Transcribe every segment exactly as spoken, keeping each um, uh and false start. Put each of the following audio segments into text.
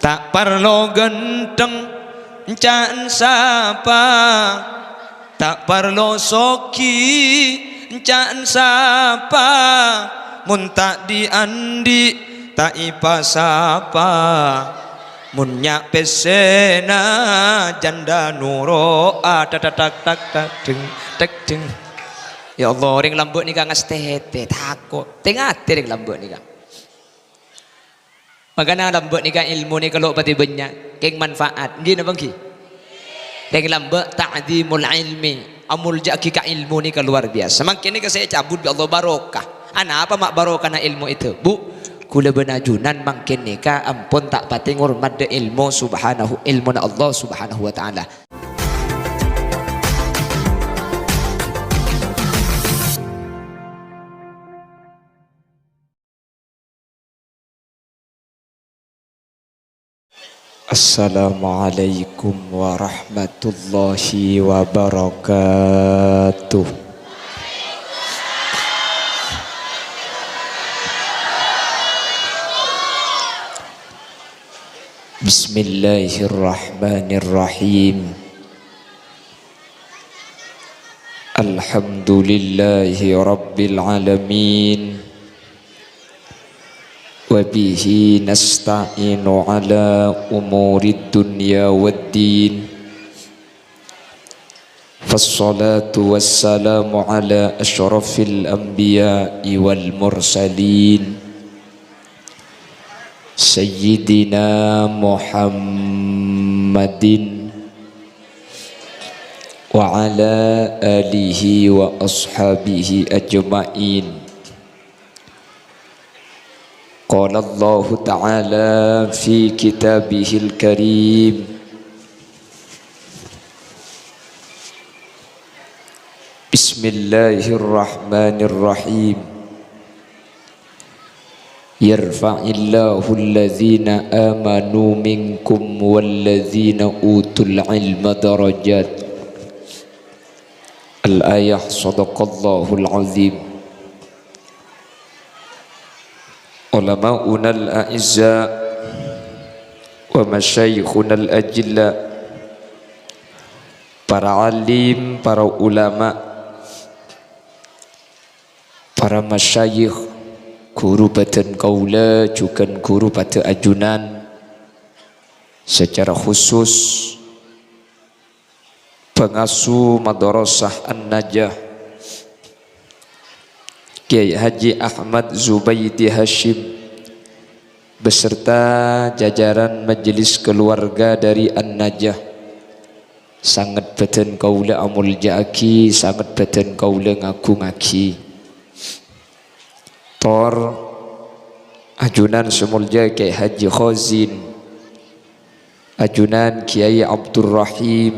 Ta' parlo ghântheng, enca'an sapa. Ta' parlo soghi, enca'an sapa. Mon ta' dhi'-andhi', ta' èpasapa. Mon nya' pèssèna jhândhâ noro'a, tak, tak, tak, tak, dheng, tak, dheng. Ya Allah, rèng lambâ' nèka ngastètè, tako'. Tè-ngatè rèng lambâ' nèka. Mangkana lambâ' nèka ilmu nèka lo' patè bânnya', kèng manfaat. Ènggi napa ènggi? Rèng lambâ' ta'dzimul ilmi, amoljâ'aghi ka ilmu nèka lowar biyasa. Mangkèn nèka sè ècabut bi' Allah barokah. Anapa ma' barokahna ilmu èdhâbu? Kaulâ bân ajunan mangkèn nèka ampon ta' patè ngormadhâ ilmu subhanahu, ilmuna Allah Subhanahu wa Ta'ala. Assalamualaikum warahmatullahi wabarakatuh. Bismillahirrahmanirrahim. Alhamdulillahi rabbil alamin. Wa bihi nasta'inu ala umurid dunya wad din. Fassalatu wassalamu ala asyrafil anbiya'i wal mursalin. Sayyidina Muhammadin wa ala alihi wa ashabihi ajma'in. Qala Allahu ta'ala fi kitabihil karim. Bismillahirrahmanirrahim. Yarfa'illahu alladhina amanu minkum walladhina utul ilma darajat. Al-ayah, sadaqallahul azim. Ulama'unal a'izza wa masyayikhunal ajilla, para alim, para ulama, para masyayikh, ghuru bâdân kaulâ, jhughân ghuru padâ ajunan, sacara khusus pangasuh Madrasah An-Najah, Kiai Haji Ahmad Zubaidi Hasyim, beserta jajaran majelis keluarga dari An-Najah, sanget bâdân kaulâ amolja'aghi, sanget bâdân kaulâ ngagungaghi. Tor ajunan sè molja Kiai Haji Khazin, ajunan Kiai Abdurrahim,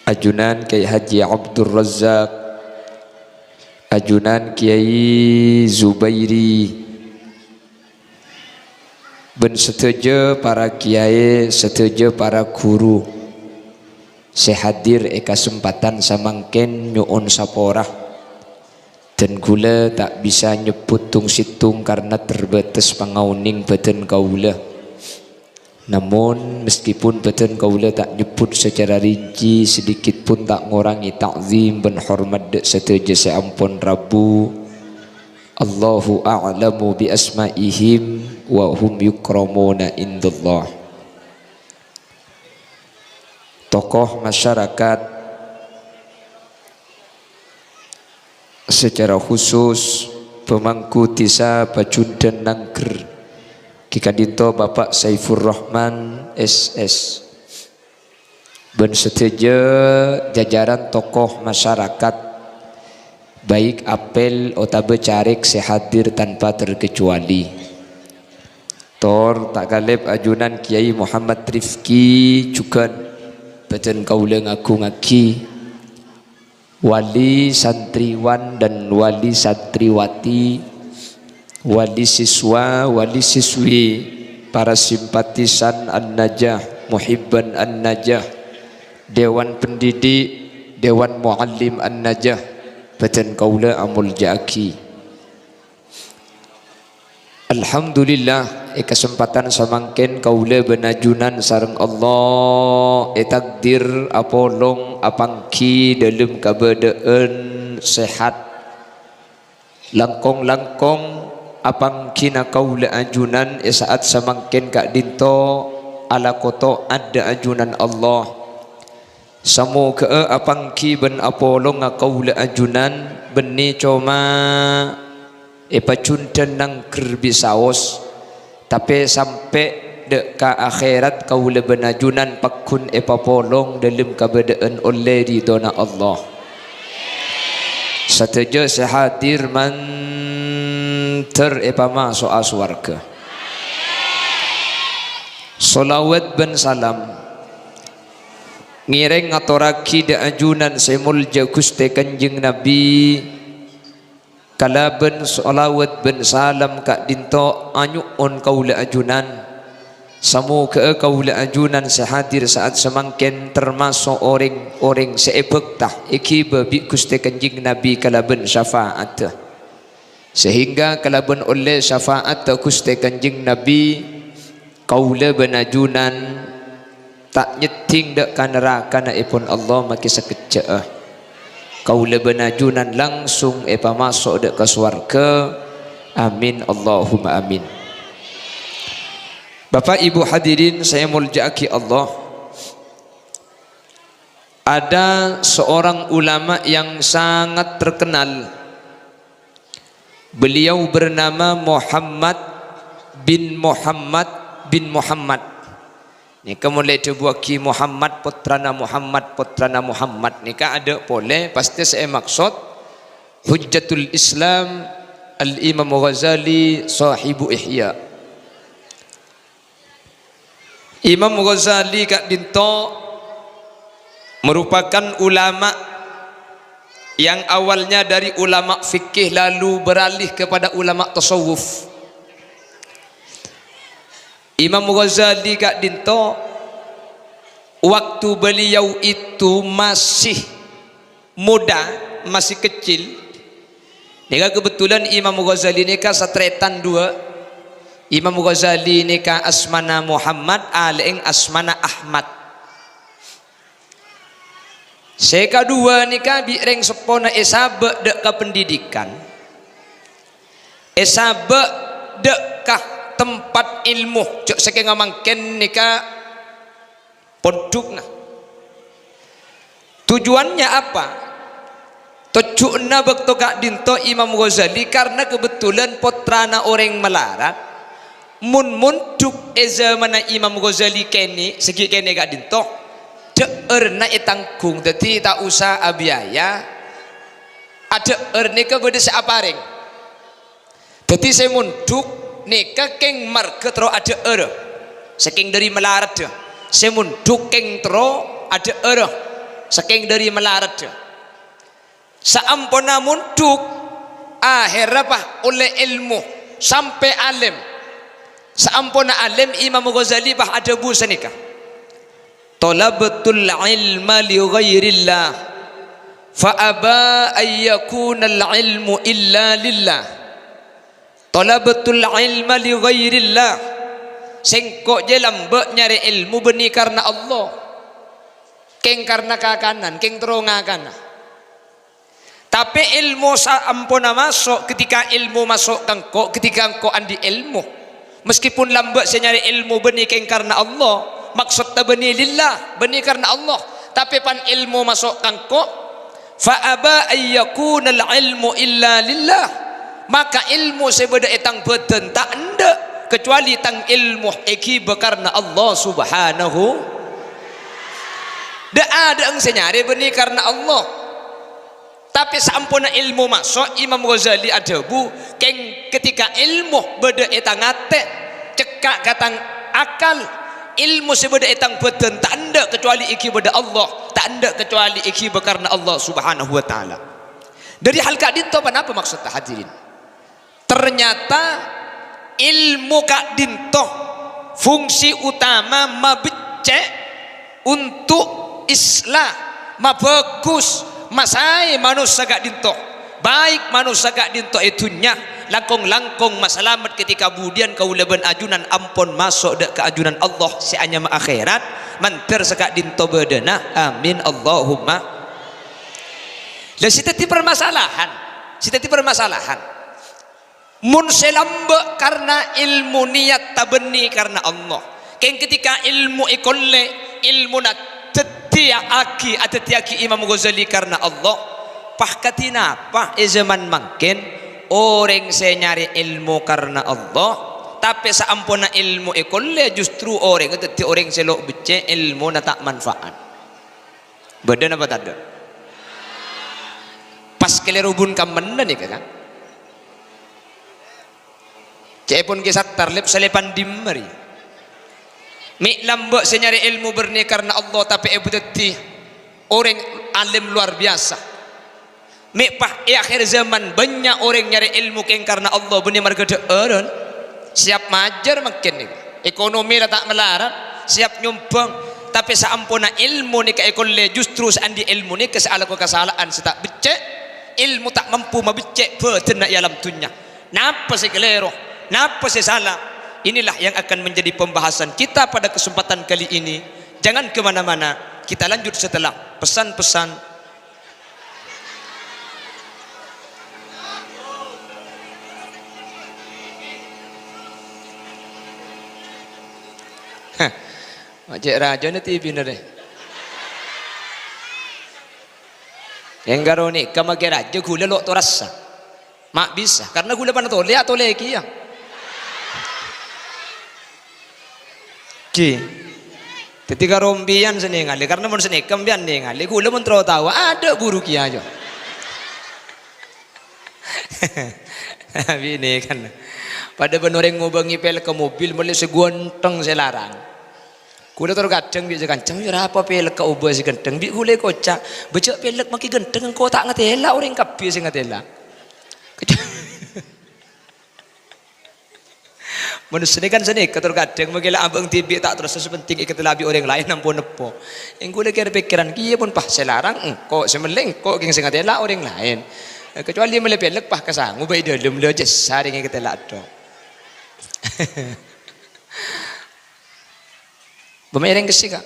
ajunan Kiai Haji Abdurrazzaq, ajunan Kiai Zubairi, bân sadhâjâ para kiai, sadhâjâ para ghuru sè hadir è kasempatan samangkèn nyo'on sapora. Dân kaulâ ta' bisa nyebbhut tong-sèttong karna terbatas pangaonèng bâdân kaulâ. Namun, meskipun bâdân kaulâ ta' nyebbhut sacara rinci, sedikit pun ta' ngorangè ta'zim bân hormat dâ' sadhâjâ sè ampon rabu. Allahu a'lamu bi asma'ihim wa hum yukramuna indallah. Tokoh masyarakat, secara khusus pemangku dhisa Pajundhân Nangger, Ki Kandhinto Bapak Saifur Rahman, S S, bân sadhâjâ jajaran tokoh masyarakat, baik apel otabâ carèk sè hadir tanpa terkecuali. Tor ta' kalèp ajunan Kiai Muhammad Rifki jhughân bâdân kaulâ ngagungaghi, wali santriwan dan wali santriwati, wali siswa, wali siswi, para simpatisan An-Najah, muhibban An-Najah, dewan pendidik, dewan muallim An-Najah, bâdân kaulâ amolja'aghi. Alhamdulillah, È kasempadhân samangkèn kaulâ bân ajunan sareng Allah ètakdir apolong apangghi dâlem kabâdâ'ân sehat. Langkong-langkong apangghina kaulâ ajunan è sa'at samangkèn ka'dinto alako to'at dâ' ajunan Allah. Samoghâ'â apangghi bân apolonga kaulâ ajunan bânnè coma èpajundhân nangghâr bisaos, tapè sampè' dâ' ka akhèrat kaulâ bân ajunan pagghun èpapolong dâlem kabâdâ'ân ollè ridhona Allah. Sadhâjâ sè hadir mandhâr èpamaso'a sowarghâ. Shalawat bân salam ngèrèng ngatorraghi dâ' ajunan sè molja Ghustè Kanjeng Nabi, kalabân shalawat bân salam ka'dinto anyo'on kaulâ ajunan. Samoghâ'â kaulâ ajunan sè hadir sa'at samangkèn tamaso' orèng-orèng sè èbhâkta èghibâ bi' Ghustè Kanjeng Nabi kalabân syafa'atta. Sehingga kalabân ollè syafa'atta Ghustè Kanjeng Nabi, kaulâ bân ajunan ta' nyeddhing dâ' ka naraka nè'èpon Allah makè sakejjhâ'â. Kaulâ bân ajunan langsung èpamaso' dâ' ka sowarghâ. Amin, Allahumma amin. Bapak Ibu hadirin sè èmoljâ'aghi Allah, ada seorang ulama yang sangat terkenal. Beliau bernama Muhammad bin Muhammad bin Muhammad. Nèka mon la èdhâbuwâghi Muhammad, pottrana Muhammad, pottrana Muhammad, nèka adâ' polè, pastè sè èmaksod Hujjatul Islam Al-Imam Ghazali, Shahibu Ihya. Imam Ghazali ka'dinto merupakan ulama yang awalnya dari ulama fikih lalu beralih kepada ulama tasawuf. Imam Ghazali ka'dinto, waktu beliau itu masih muda, masih kecil, nèka kebetulan Imam Ghazali nèka satarètan duwâ'. Imam Ghazali nèka asmana Muhammad, alè'èng asmana Ahmad. Sè kaduwâ nèka bi' rèng seppona èsabâ' dâ' ka pendidikan, èsabâ' dâ' ka tempat èlmo, jhâ' sakènga mangkèn nèka pondhukna. Tujuannya apa? Tojjhuna bâkto ka'dinto Imam Ghazali, karna kebetulan pottrana orèng malarat. Mon mondhuk è zamanna Imam Ghazali kènè', sè ghi' kènè' ka'dinto, dhâ'ârna ètangghung, dhâddhi ta' osa abiaya. Adhâ'âr nèka bâdâ sè aparèng. Dhâddhi sè mondhuk nèka kèng marghâ terro adhâ'âr, sakèng dâri malaradhâ. Sè mondhuk kèng terro adhâ'âr, sakèng dâri malaradhâ. Saamponna mondhuk, ahèrra, pas ollè èlmo, sampè' alèm. Saamponna alèm, Imam Ghazali, pas adhâbu sanèka, "Thalabtul ilma li ghairillah, fa aba an yakunal ilmu illa lillah." "Thalabtul ilma li ghairillah." Sèngko' jhâ' lambâ' nyarè èlmo bânnè karna Allah. Kèng karna kakanan, kèng terro ngakana. Tapè èlmo saamponna maso', ketika èlmo maso' ka engko', ketika engko' andi' èlmo, meskipun lambâ' sè nyarè èlmo bânnè kèng karna Allah, maksoddhâ bânnè lillah, bânnè karna Allah, tapè pan èlmo maso' ka engko', "Fa aba an yakunal ilmu illa lillah." Maka èlmo sè bâdâ è tang bâdân ta' endâ' kecuali tang èlmo èghibâ karna Allah Subhanahu. Dâ'-adâ'eng sè nyarè bânnè karna Allah. Tapè saamponna èlmo maso', Imam Ghazali adhâbu, "Kèng ketika èlmo bâdâ è tang atè, cekka' ka tang akal, èlmo sè bâdâ è tang bâdân ta' endâ' kecuali èghibâ dâ' Allah, ta' endâ' kecuali èghibâ karna Allah Subhanahu wa Ta'ala." Dâri hal ka'dinto ponapa maksoddhâ, hadirin? Ternyata èlmo ka'dinto fungsi utama mabeccè' untuk islah, mabhâghus, masaè manossa ka'dinto, baik manossa ka'dinto è dhunnya, Langkong-langkong masalamet ketika budiyân kaulâ bân ajunan ampon maso' dâ' ka ajunan Allah sè anyama akhèrat, mandhâr saka'dinto bâdâna. Amin, Allahumma. Lah, sè dhâddhi permasalahan, sè dhâddhi permasalahan, mon sè lambâ' karna ilmu niyat tabânnè karna Allah. Kèng ketika ilmu èkollè, ilmuna dhâddhiyâghi, adhâddhiyâghi Imam Ghazali karna Allah. Pas kadhi napa è zaman mangkèn orèng sè nyarè ilmu karna Allah, tapè saamponna ilmu èkollè justru orèngnga dhâddhi orèng sè lo' beccè', ilmuna ta' manfaat. Bâdâ napa tadâ'? Pas kalèro bun kammenna nèka, kan? Ca'èpon Kè Sattar, lep-salèpan dimma rèya? Mè' lambâ' sè nyarè èlmo bânnè karna Allah, tapè èbâdhâddhi orèng alim luar biasa. Mè' pas è akhèr zaman bânnya' orèng nyarè èlmo kèng karna Allah, bânnè marghâ dhâ'ârân. Siap majâr mangkèn nèka. Ekonomi la ta' malarat, siap nyombhâng. Tapè saamponna èlmo nèka èkollè, justru sè andi' èlmo nèka sè alako kasala'an sè ta' beccè', èlmo ta' mampu mabeccè' bhâdhânna è alam dhunnya. Napa sè kalèro? Napa sè sala? Inilah yang akan menjadi pembahasan kita pada kesempatan kali ini. Jangan kemana-mana, kita lanjut setelah pesan-pesan. Hah, ma' cè' rajâna T V-na rè. Èngghi ghâroni, ka makè rajâ ghulâ lo' torassa. Ma' bisa, karna ghulâ panatolè, atolè kèya. Ghi. Dhâddhi karombiyân sè nèngalè, karna mon sè nèka empèyan nèngalè, ghulâ mon terro tao, adâ' buru kèya, jâ. Binè kan. Padâ bân orèng ngobângè pèlek ka mobil, mellè sè ghântheng sè larang. Ghulâ tor kadhâng bi' sè kancèng, "Yâ, arapa pèlek ka obâ sè ghântheng?" Bi' ghulâ èkoca', "Bâjâ' pèlek makè ghântheng, engko' ta' ngatèla orèng kabbhi sè ngatèla." Manossa nè kan sanèka tor kadhâng, makè la abâ' dhibi' ta' terros, sè pentèng èkatèla bi' orèng laèn ampon eppo. Èngghi la kèr-pèkkèran kèya pon, pas sè larang engko', sè mellè engko' kèng sè ngatèla orèng laèn. Kecuali mellè pèlek pas ka sango bâi dâlem, la jhâ' sarèng èkatèla tok. Bâ mèrèng kèssè, Ka'.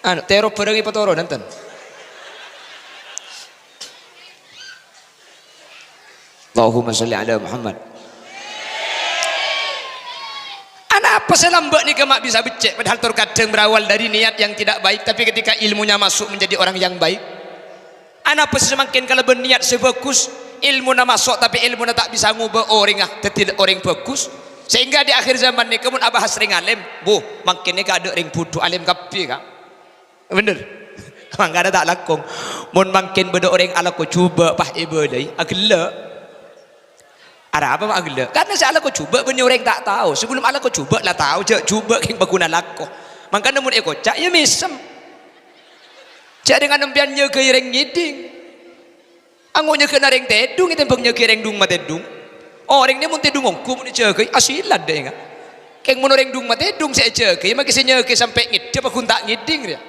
Anu, tèro bhârâng èpatoro, nonton. Allahumma sholli ala Muhammad. Anapa sè lambâ' nèka ma' bisa beccè', padahal tor kadhâng berawal dari niat yang tidak baik, tapi ketika ilmunya masuk menjadi orang yang baik? Anapa sè samangkèn kalabân niat sè bhâghus, èlmona maso', tapè èlmona ta' bisa ngobâ orèngnga dhâddhi orèng bhâghus? Sehingga di akhir zaman nèka mon abahas rèng alèm, bu, mangkèn nèka adâ' rèng budhu, alèm kabbhi, Ka'. Bhender? Mangkana ta' langkong. Mon mangkèn bâdâ orèng alako jhubâ' pas èbâlâi, aghellâ'. Arapa ma' aghellâ'? Karna sè alako jhubâ' bânnè orèng ta' tao. Sabellum alako jhubâ' la tao jâ' jhubâ' kèng paghuna lako. Mangkana mon èkoca', yâ mèsem. Jâ' dengan empèyan nyâgâi rèng ngèdhing. Ango' nyâgâna rèng tèdhung ètèmbhâng nyâgâi rèng dhung matèdhung. Orèng nè mon tèdhung ongghu mon èjâgâi, asilan dâ' enga'. Kèng mon orèng dhung matèdhung sè èjâgâi, makè sè nyâgâi sampè' ngèdhâ paghun ta' ngèdhing rèya.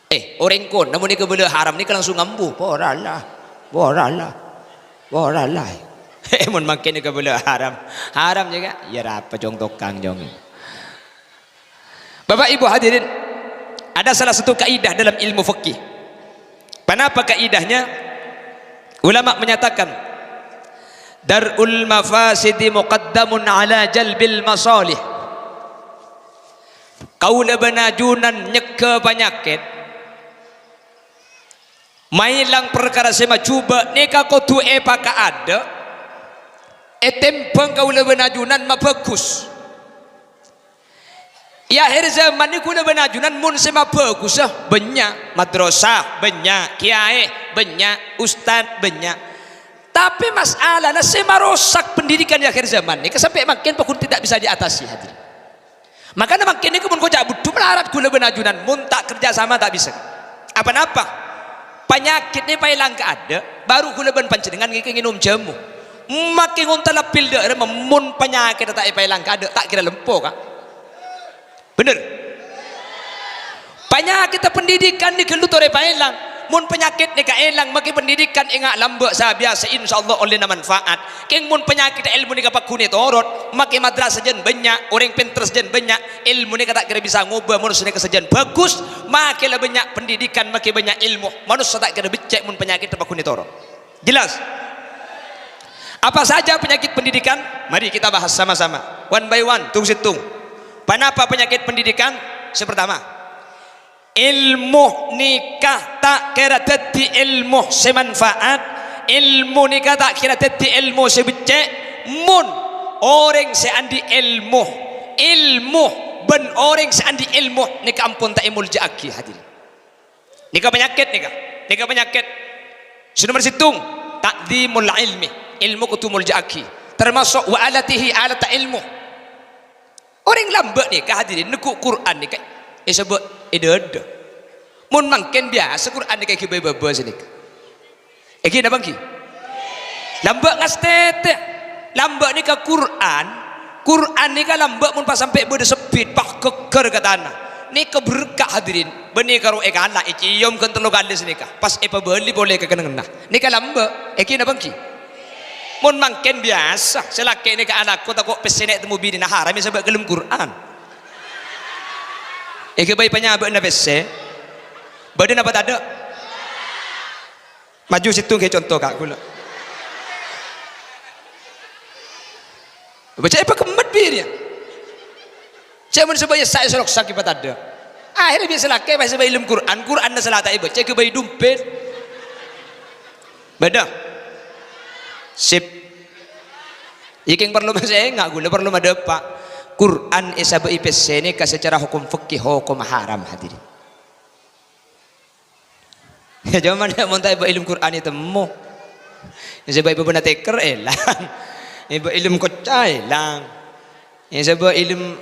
Eh, orèng kona mon èkabâlâ haram nèka langsung ambu, "Pora la, pora la, pora la." Eh, mon mangkèn èkabâlâ haram, haram jâ, Ka'? Yâ, arapa cong tokang, cong. Bapak Ibu hadirin, ada salah satu kaidah dalam ilmu fikih. Kenapa kaidahnya? Ulama menyatakan, "Dar'ul mafasidi muqaddamun ala jalbil masalih." Kaulâ bân ajunan nyegghâ panyakèt, maèlang parkara sè majhubâ' nèka kodhu èpakaadâ', ètèmbhâng kaulâ bân ajunan mabhâghus. È akhir zaman nèko kaulâ bân ajunan mon sè mabhâghusa bânnya', madrasah bânnya', kèyaè bânnya', ustad bânnya'. Tapè masalana sè marosak pendidikan è akhir zaman nèka sampè' mangkèn pokon tidak bisa diatasi, hadirin. Makana mangkèn nèko mon koca' budhu malarat kaulâ bân ajunan, mon ta' kerja sama ta' bisa. Apa-napa? Panyakèt nè paèlang kaadâ', baru kaulâ bân panjhennengngan ngèkè ngènom jhâmo. Makè ngontalla pil dâ' remma, mon panyakèt ta' èpaèlang kaadâ', ta' kèra lempo, Ka'. Bhender? Panyakèdhâ pendidikan nèka ghâllu torè paèlang. Mon panyakèt nèka èlang, makè pendidikan ènga' lambâ' sabiyasa, insyaallah ollèna manfaat. Kèng mon panyakèdhâ èlmo nèka pagghun ètorot, makè madrasah sajân bânnya', orèng pènter sajân bânnya', èlmo nèka ta' kèra bisa ngobâ manossa nèka sajân bhâghus, makè la bânnya' pendidikan, makè bânnya' èlmo. Manossa ta' kèra beccè' mon panyakèdhâ pagghun ètorot. Jelas? Apa saja penyakit pendidikan? Mari kita bahas sama-sama. One by one, tong-settong. Ponapa panyakèt pendidikan? Sè partama, èlmo nèka ta' kèra dhâddhi èlmo sè manfaat, èlmo nèka ta' kèra dhâddhi èlmo sè beccè', mon orèng sè andi' èlmo, èlmo bân orèng sè andi' èlmo nèka ampon ta' èmolja'aghi, hadirin. Nèka panyakèt nèka. Nèka panyakèt. Sè nomer settong, ta'dzimul ilmi. Èlmo kodhu molja'aghi. Termasuk wa alatihi, alatta èlmo. Orèng lambâ' nèka, hadirin, neggu' Qur'an nèka èsabâ' è dâdâ. Mon mangkèn biyasa Qur'an nèka èghibâi bâbâ sanèka. Èngghi napa èngghi? Lambâ' ngastètè. Lambâ' nèka Qur'an. Qur'an nèka lambâ' mon pas sampè' bâdâ sebbit, pas ghâgghâr ka tana. Nèka berkah, hadirin. Bânnè karo èkala', èciom ghân tello kalè sanèka. Pas èpabâli polè ka kennengnganna. Nèka lambâ'. Èngghi napa èngghi? Mon mangkèn biyasa, sè lakè' nèka alako tako' pèssè nè' temmo binèna haram èsabâ' ghâllem Qur'an. Èghibâi panyabâ'na pèssè. Bâdâ napa tadâ'? Maju settong ghi' conto ka' ghulâ. Bâca èpaghemmet bi' rèya. Cè' mon sè bâi essa' èsorok sakè' patadâ'. Akhèrra bi' sè lakè' pas sè bâi èlem Qur'an, Qur'anna sè la ta' èbâca èghibâi dompet. Bâdâ? Sip. Iyâ kèng parlo masènga' ghulâ, parlo madâpa'. Qur'an èsabâ'i pèssè nèka secara hokom fikih hokom haram, hadirin. Yâ, coma mon ta' èbâ ilmu Qur'an ètemmo. Yâ, sè bâ èbâ bâna tèkèr èlang. Èbâ ilmu kocca èlang. Yâ, sè bâ ilmu,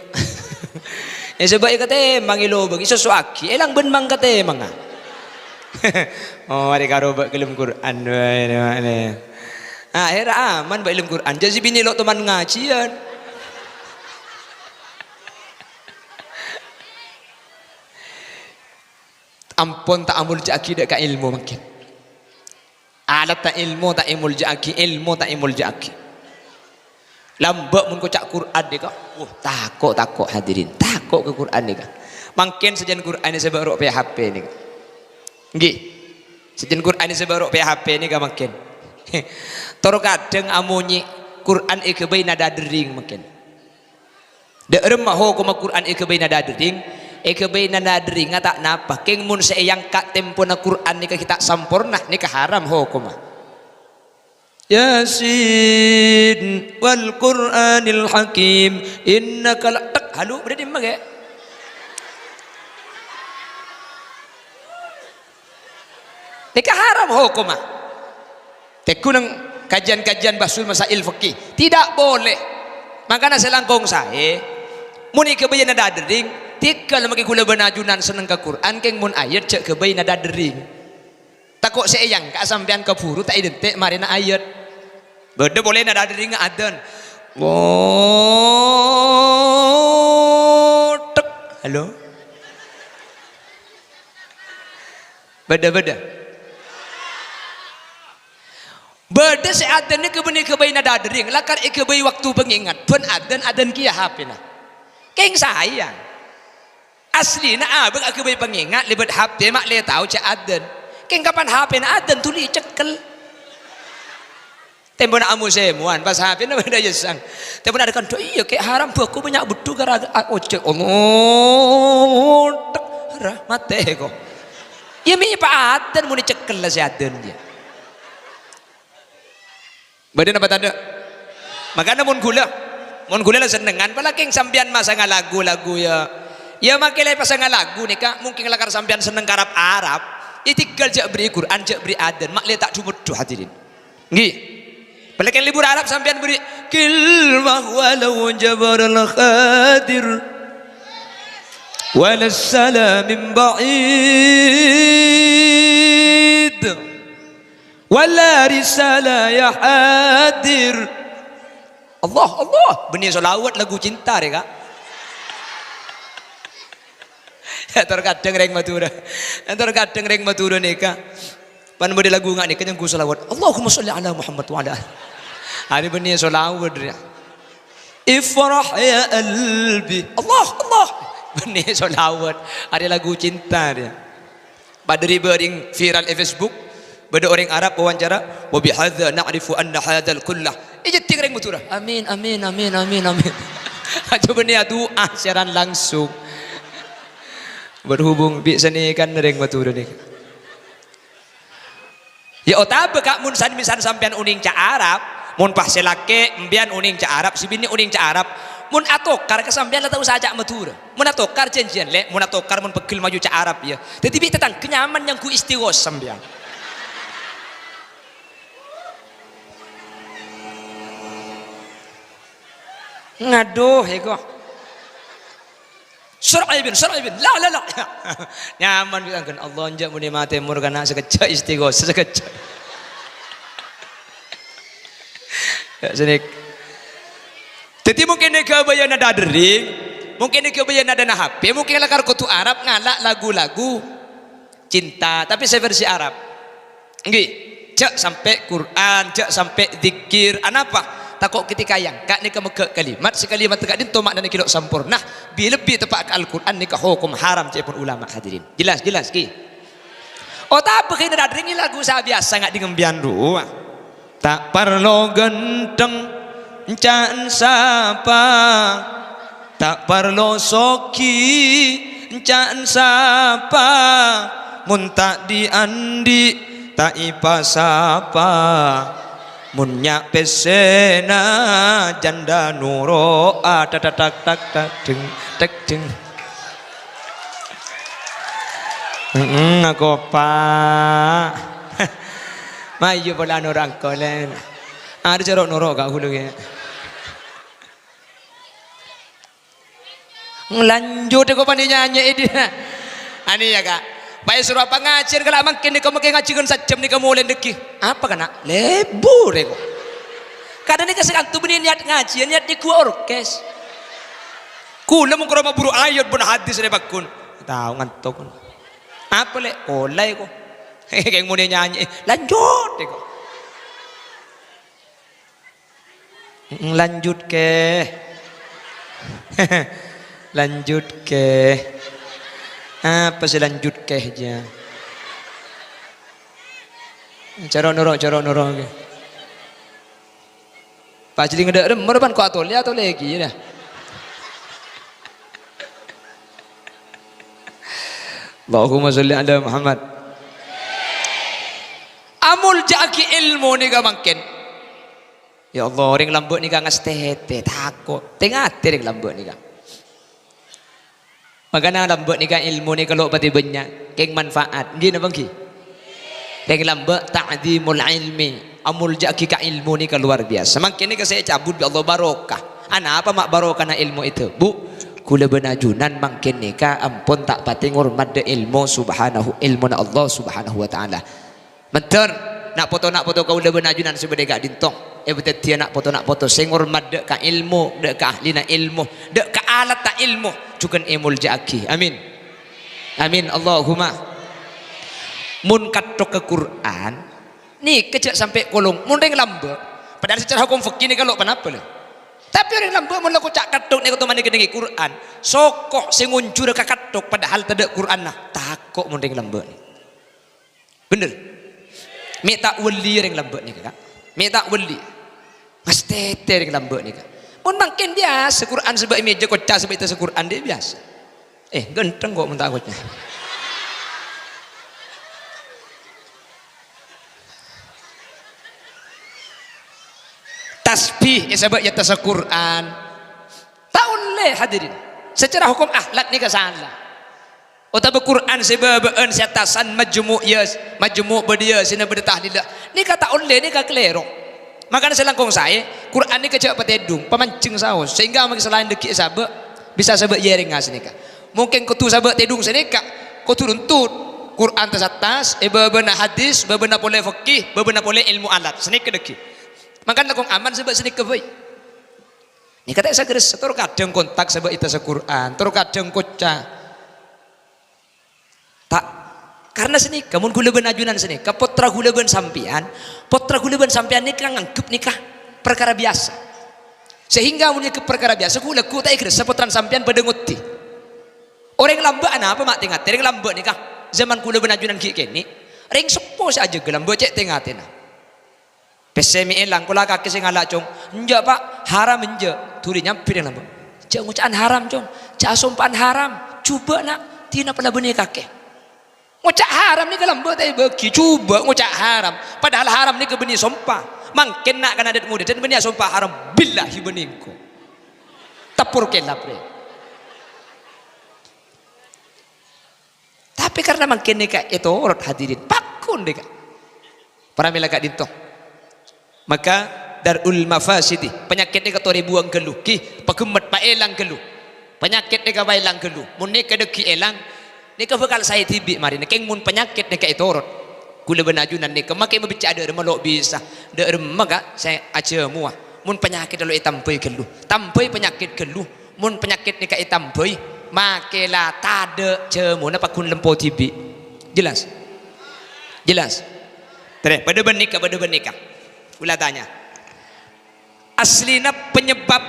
yâ, sè bâ èkatèmang è lobâng, èsoso'aghi, èlang bân mangkatèmanga. Oh, arè karo bâ' ghâllem Qur'an, wae, wae. Akhèrra aman bâ' ilmu Qur'an. Jâ' sè binè lo' toman ngajiyân. Ampon ta' amolja'aghi dâ' ka èlmo mangkèn. Alatta èlmo ta' èmolja'aghi, èlmo ta' èmolja'aghi. Lambâ' mon koca' Qur'an nèka, wah, tako', tako', hadirin, tako' ka Qur'an nèka. Mangkèn sajân Qur'an sè bâ' ro' P H P nèka. Èngghi. Sajân Qur'an sè bâ' ro' P H P nèka mangkèn. Tor kadhâng amonyè Qur'an èghâbây nada dering mangkèn. Dâ' remma hokomma Qur'an èghâbây nada dering? Èghâbây nada deringnga ta' napa, kèng mon sè èangka' tempona Qur'an nèka ghi' ta' samporna, nèka haram hokomma. Yasin wal Qur'anil Hakim, innaka la, tek, halu, berarti dimma, ghi? Nèka haram hokomma. Tegghu neng kajian-kajian bahsul masail fikih. Tidak boleh. Mangkana sè langkong saè, mon èghâbây nada dering, tèghâl makè ghulâ bân ajunan senneng ka Qur'an, kèng mon ayat jhâ' ghâbây nada dering. Tako' sè èangka' sampèyan kabhuru ta' identè' marèna ayat. Bâdâ polè nada dering adzan. Wotek. Halo? Bâdâ, bâdâ. Bâdâ sè adzan nèka bânnè èghâbây nada dering, lakar èghâbây waktu pangengat, bân adzan, adzan kèya H P-na. Kèng saè. Aslina abâ' aghâbây pangengat lèbât H P, ma' lè tao jhâ' adzan. Kèng kapan H P-na adzan, dhuli ècekkel. Tempona amu sèmowan, pas H P-na bâdâ yessang. Tempona adâ kandhu, iyâ, kè' haram bhâko bânnya' beddhu kara a-, ojek. Allah, tek, ra, matè ko. Iyâ, mè' pa adzan mon ècekkel la sè adzan, iyâ. Bâdâ napa tadâ'? Makana mon ghulâ, mon ghulâ la sennengngan, palakèng sampèyan masanga lagu-lagu, yâ. Yâ, makè la èpasanga lagu nèka, mungkin lakar sampèyan senneng ka Arab-Arab. Ètèghâl jhâ' bherri' Qur'an, jhâ' bherri' adzan, ma' lè ta' dhu-meddhu, hadirin. Èngghi. Palakèng lebur Arab sampèyan bherri' kalimah walau jabaral khadir. Wala salamin ba'id. Wala risala ya hadir. Allah, Allah. Bânnè sholawat lagu cinta rè, Ka'. Tor kadhâng rèng Madhurâ. Tor kadhâng rèng Madhurâ nèka. Pan bâdâ lagu nga' nèka nyangghu shalawat. "Allahumma shalli ala Muhammad wa ala ali." Arè bânnè shalawat rèya. "Ifrah ya qalbi." Allah, Allah. Bânnè shalawat. Arè lagu cinta rèya. Padâ rèya bâreng viral è Facebook. Bâdâ orèng Arab wawancara, "Wa bihadza na'rifu anna hadzal kullah." Èjhâddhing rèng Madhurâ. "Amin, amin, amin, amin, amin." Ajâ bânnè adu'a siaran langsung. Berhubung bi' sanèka rèng Madhurâ nèka. Ya otabâ, Ka', mon san-, misan sampèyan onèng ca' Arab, mon pas sè lakè', empèyan onèng ca' Arab, sè binè' onèng ca' Arab, mon atokar ka sampèyan la ta' osa ca' Madhurâ. Mon atokar janjiyân, Lè', mon atokar mon pegghel mayu ca' Arab, ya. Dhâddhi bi' tatangghâ nyaman nyangghu istighosah sampèyan. Ngadu, èko. Sur'aibin, sur'aibin. La, la, la. Nyaman bi' tangghâna. Allah, enjâ' monè matè mor kana' sakejjhâ' istighosah sakejjhâ'. Ya, sènè. Dhâddhi mungkin nèka bâjâna dâ' dering, mungkin nèka bâjâna dâ' na H P, mungkin lakar kodhu Arab ngala' lagu-lagu cinta, tapè sè versi Arab. Ènggi, jhâ' sampè' Qur'an, jhâ' sampè' dzikir. Anapa? Tako' ketika èangka' nèka mèghâ' kalimat, sè kalimat ka'dinto ma'nana ghi' lo' samporna, bi-, lebbi teppa' ka Al-Qur'an nèka hokom haram ca'èpon ulama, hadirin. Jelas, jelas, ghi? Otabâ ghânèka dâ' dering lagu sè biyasa nga' dingngem biyan rowa. Ta' parlo ghântheng, ènca'an sapa? Ta' parlo soghi, ènca'an sapa? Mon ta' dhi'-andhi', ta' èpasapa. Mon nya' pèssèna jhândhâ noro'a, tak, tak, tak, tak, tak, deng, tak, deng. Heeh, akopa. Mayu pola noro' engko', Lè'. Arè jhâ' ro'-noro' ka' ghulâ, ghi. Lanjut, èko panè nyanyè, è dinna'. Anèya, Ka'. Pas èsoro pangajiyân kala' mangkèn nèka, mangkèn ngajhi ghân sajjhâm nèka molè dhâggi'. Apa, kana'? Lebur, èko. Kadhâng nèka sè kanto bânnè niat ngajhi, niat nèko orkes. Kaulâ mon karo maburu ayat bân hadis rè pagghun. Tao ngantok. Apa, Lè'? Ollè, èko. Kèng monè nyanyè. Lanjut, èko. Mm, lanjut, Kè. Lanjut, Kè. Apa sè lanjut, Kè, jâ? Jhâ' ro'-noro', jhâ' ro'-noro', Kè. Pas jhâ' ngèdhâ' remmer, pan ko' atolè, atolè ghi, yâ. Allahumma sholli ala Muhammad. Amoljâ'aghi èlmo nèka mangkèn. Ya Allah, orèng lambâ' nèka ngastètè, tako'. Tè-ngatè orèng lambâ' nèka. Mangkana lambâ' nèka èlmo nèka lo' patè bânnya', kèng manfaat. Ènggi napa ènggi? Rèng lambâ' ta'dzimul ilmi, amoljâ'aghi ka èlmo nèka lowar biyasa. Mangkèn nèka sè ècabut bi' Allah barokah. Anapa ma' barokana èlmo èdhâbu? Kaulâ bân ajunan mangkèn nèka ampon ta' patè ngormat dâ' èlmo subhanahu, èlmona Allah Subhanahu wa Ta'ala. Mandhâr, na' poto-na' poto kaulâ bân ajunan sè bâdâ è ka'dinto, èpadhâddhiyâ na' poto-na' poto sè ngormat dâ' ka èlmo, dâ' ka ahlina èlmo, dâ' ka alatta èlmo, jhughân èmoljâ'aghi. Amin. Amin. Allahumma. Mon katthok ka Qur'an, nèka jhâ' sampè' kolong. Mon rèng lambâ', padahal secara hukum fikih nèka lo' ponapa, lè. Tapè orèng lambâ' mon la koca' katthok nèka otomatis ngennengngè Qur'an, soko sè ngonjhura ka katthok padahal tadâ' Qur'anna, tako' mon rèng lambâ'. Bhender? Mè' ta' wali rèng lambâ' nèka, Ka'. Mè' ta' wali. Ngastètè rèng lambâ' nèka. Mon mangkèn biyasa Qur'an sabâ' è mèja, koca' sabâ' è attas Qur'an, dhi' biyasa. Eh, ghântheng ko' mon ta' koca'. Tasbih èsabâ' è attas Qur'an. Ta' ollè, hadirin. Secara hukum akhlak nèka sala. Otabâ Qur'an sè bâbâ'ân sè attasan majmu' Yas-, majmu' bâdâ Yasinna bâdâ tahlilla. Nèka ta' ollè, nèka kalèro. Mangkana sè langkong saè, Qur'an nèka jhâ' patèdung, pamanjheng saos. Sehingga mangkèn sè laèn dhâggi' èsabâ', bisa sabâ' jhârèngnga sanèka. Mungkin kodhu sabâ' tèdung sanèka, kodhu runtut. Qur'an tas-attas, è bâbâna hadis, bâbâna polè fikih, bâbâna polè èlmo alat. Sanèka dhâggi'. Mangkana langkong aman sabâ' sanèka bhâi. Nèka ta' sagressa, tor kadhâng kontak sabâ' è attas Qur'an, tor kadhâng koca'. Pak, karna sanèka, mon ghulâ bân ajunan sanèka, pottra ghulâ bân sampèyan, pottra ghulâ bân sampèyan nèka nganggep nèka parkara biyasa. Sehingga mon nganggep parkara biyasa, ghu-, lagghu' ta' èghârâssa pottrana sampèyan padâ ngoddhi. Orèng lambâ' anapa ma' tè-ngatè? Orèng lambâ' nèka, zaman ghulâ bân ajunan ghi' kènè', rèng seppo sè ajâgâ lambâ' cè' tè-ngatèna. Pèssè mè' èlang, pola kakè sè ngala', Cong. "Enjâ', Pa', haram enjâ'." Dhuli nyambi rèng lambâ'. "Jhâ' ngoca'an haram, Cong. Jhâ' asompa'an haram. Jhubâ', Na', dinah pola bânnè kakè." Ngoca' haram nèka lambâ' ta' èbâghi, jhubâ' ngoca' haram. Padahal haram nèka bânnè sompa. Mangkèn na'-kana' dhât-ngodâdhân bânnè asompa haram. Billahi bânnè engko'. Teppor kelap, rè. Tapè karna mangkèn nèka ètorot, hadirin. Pagghun nèka. Pramèla ka'dinto. Maka dar'ul mafasidi, panyakèt nèka torè buwâng ghâllu, ghi, paghemmet, paèlang ghâllu. Panyakèt nèka paèlang ghâllu. Mon nèka dhâggi' èlang, nèka bhâkal saè dhibi' marèna. Kèng mon panyakèt nèka ètorot, ghulâ bân ajunan nèka makè mabicca' dâ' remma lo' bisa. Dâ' remma, Ka', sè ajâmowa. Mon panyakèt lo' ètambâi ghâllu. Tambâi panyakèt ghâllu. Mon panyakèt nèka ètambâi, makè la tadâ' jâmona pagghun lempo dhibi'. Jelas? Jelas? Terè, padâ bân nèka, padâ bân nèka. Kaulâ tanya. Aslina penyebab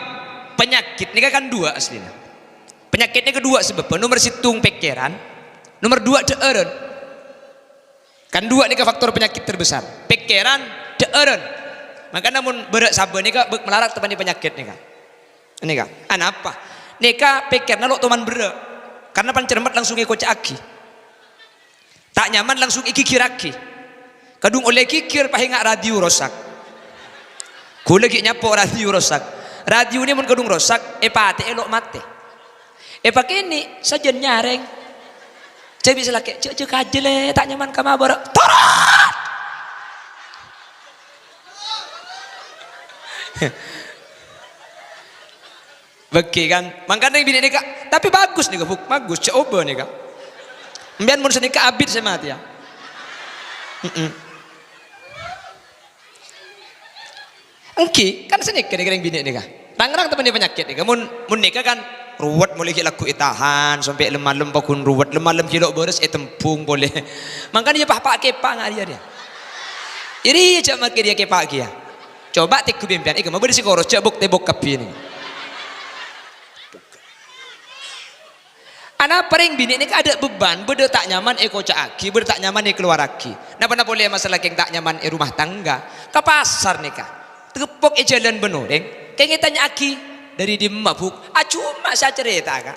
penyakèt nèka kan duwâ' aslina. Penyakèt nèka duwâ' sabâbbhâ. Nomer sèttong pèkkèran, nomer duwâ' dhâ'ârân. Kan duwâ' nèka faktor penyakit terbesar. Pèkkèran, dhâ'ârân. Mangkana mon bârâ' sabâ nèka bâk malarat teppa'na penyakèt nèka. Nèka. Anapa? Nèka pèkkèranna lo' toman berrâ'. Karna pan cermet langsung èkoca'aghi. Ta' nyaman langsung èghighirraghi. Kadhung ollè ghighir pas enga' radio rosak. Ghulâ ghi' nyapo' radio rosak. Radio nè mon kadhung rosak, èpatè'è lo' matè. Èpakènè' sajân nyarèng. Jhâ' bi' sè lakè', "Jhâ', jhâ' kajâ, Lè', ta' nyaman ka ma' bârâ'." Torot! Bâghi, kan? Mangkana binè nèka, tapè bagus nèka, Bu', bagus, jhâ' obâ nèka. Sampèyan mon sanèka abit sè matèya. Mm-mm. Èngghi, kan sanèka nèka rèng binè' nèka. Rang-rang teppa'na panyakèt nèka. Mon, mon nèka kan ruwet molaè ghi' lagghu' ètahan, sampè' lem-malem pagghun ruwet, lem-malem ghi' lo' bârâs ètembhung polè. Mangkana iyâ pa'-pa' kèpa' nga' rèya, rèya. Iyâ rèya jhâ' makè rèya kèpa' kèya. Coba tèngghu pèmpèyan, èghâ ma' bâdâ sè koros, jhâ' bukte bok kabbhi nèka. Anapa rèng binè' nèka adâ' beban, bâdâ ta' nyaman èkoca'aghi, bâdâ ta' nyaman èkalowarraghi. Napa-napa polè masalah kèng ta' nyaman è rumah tangga, ka pasar nèka. Tegeppok è jhâlân bân orèng, kèng ètanya'aghi, "Dâri dimma, Bu'?" Ajhumma sè acarèta, Ka'.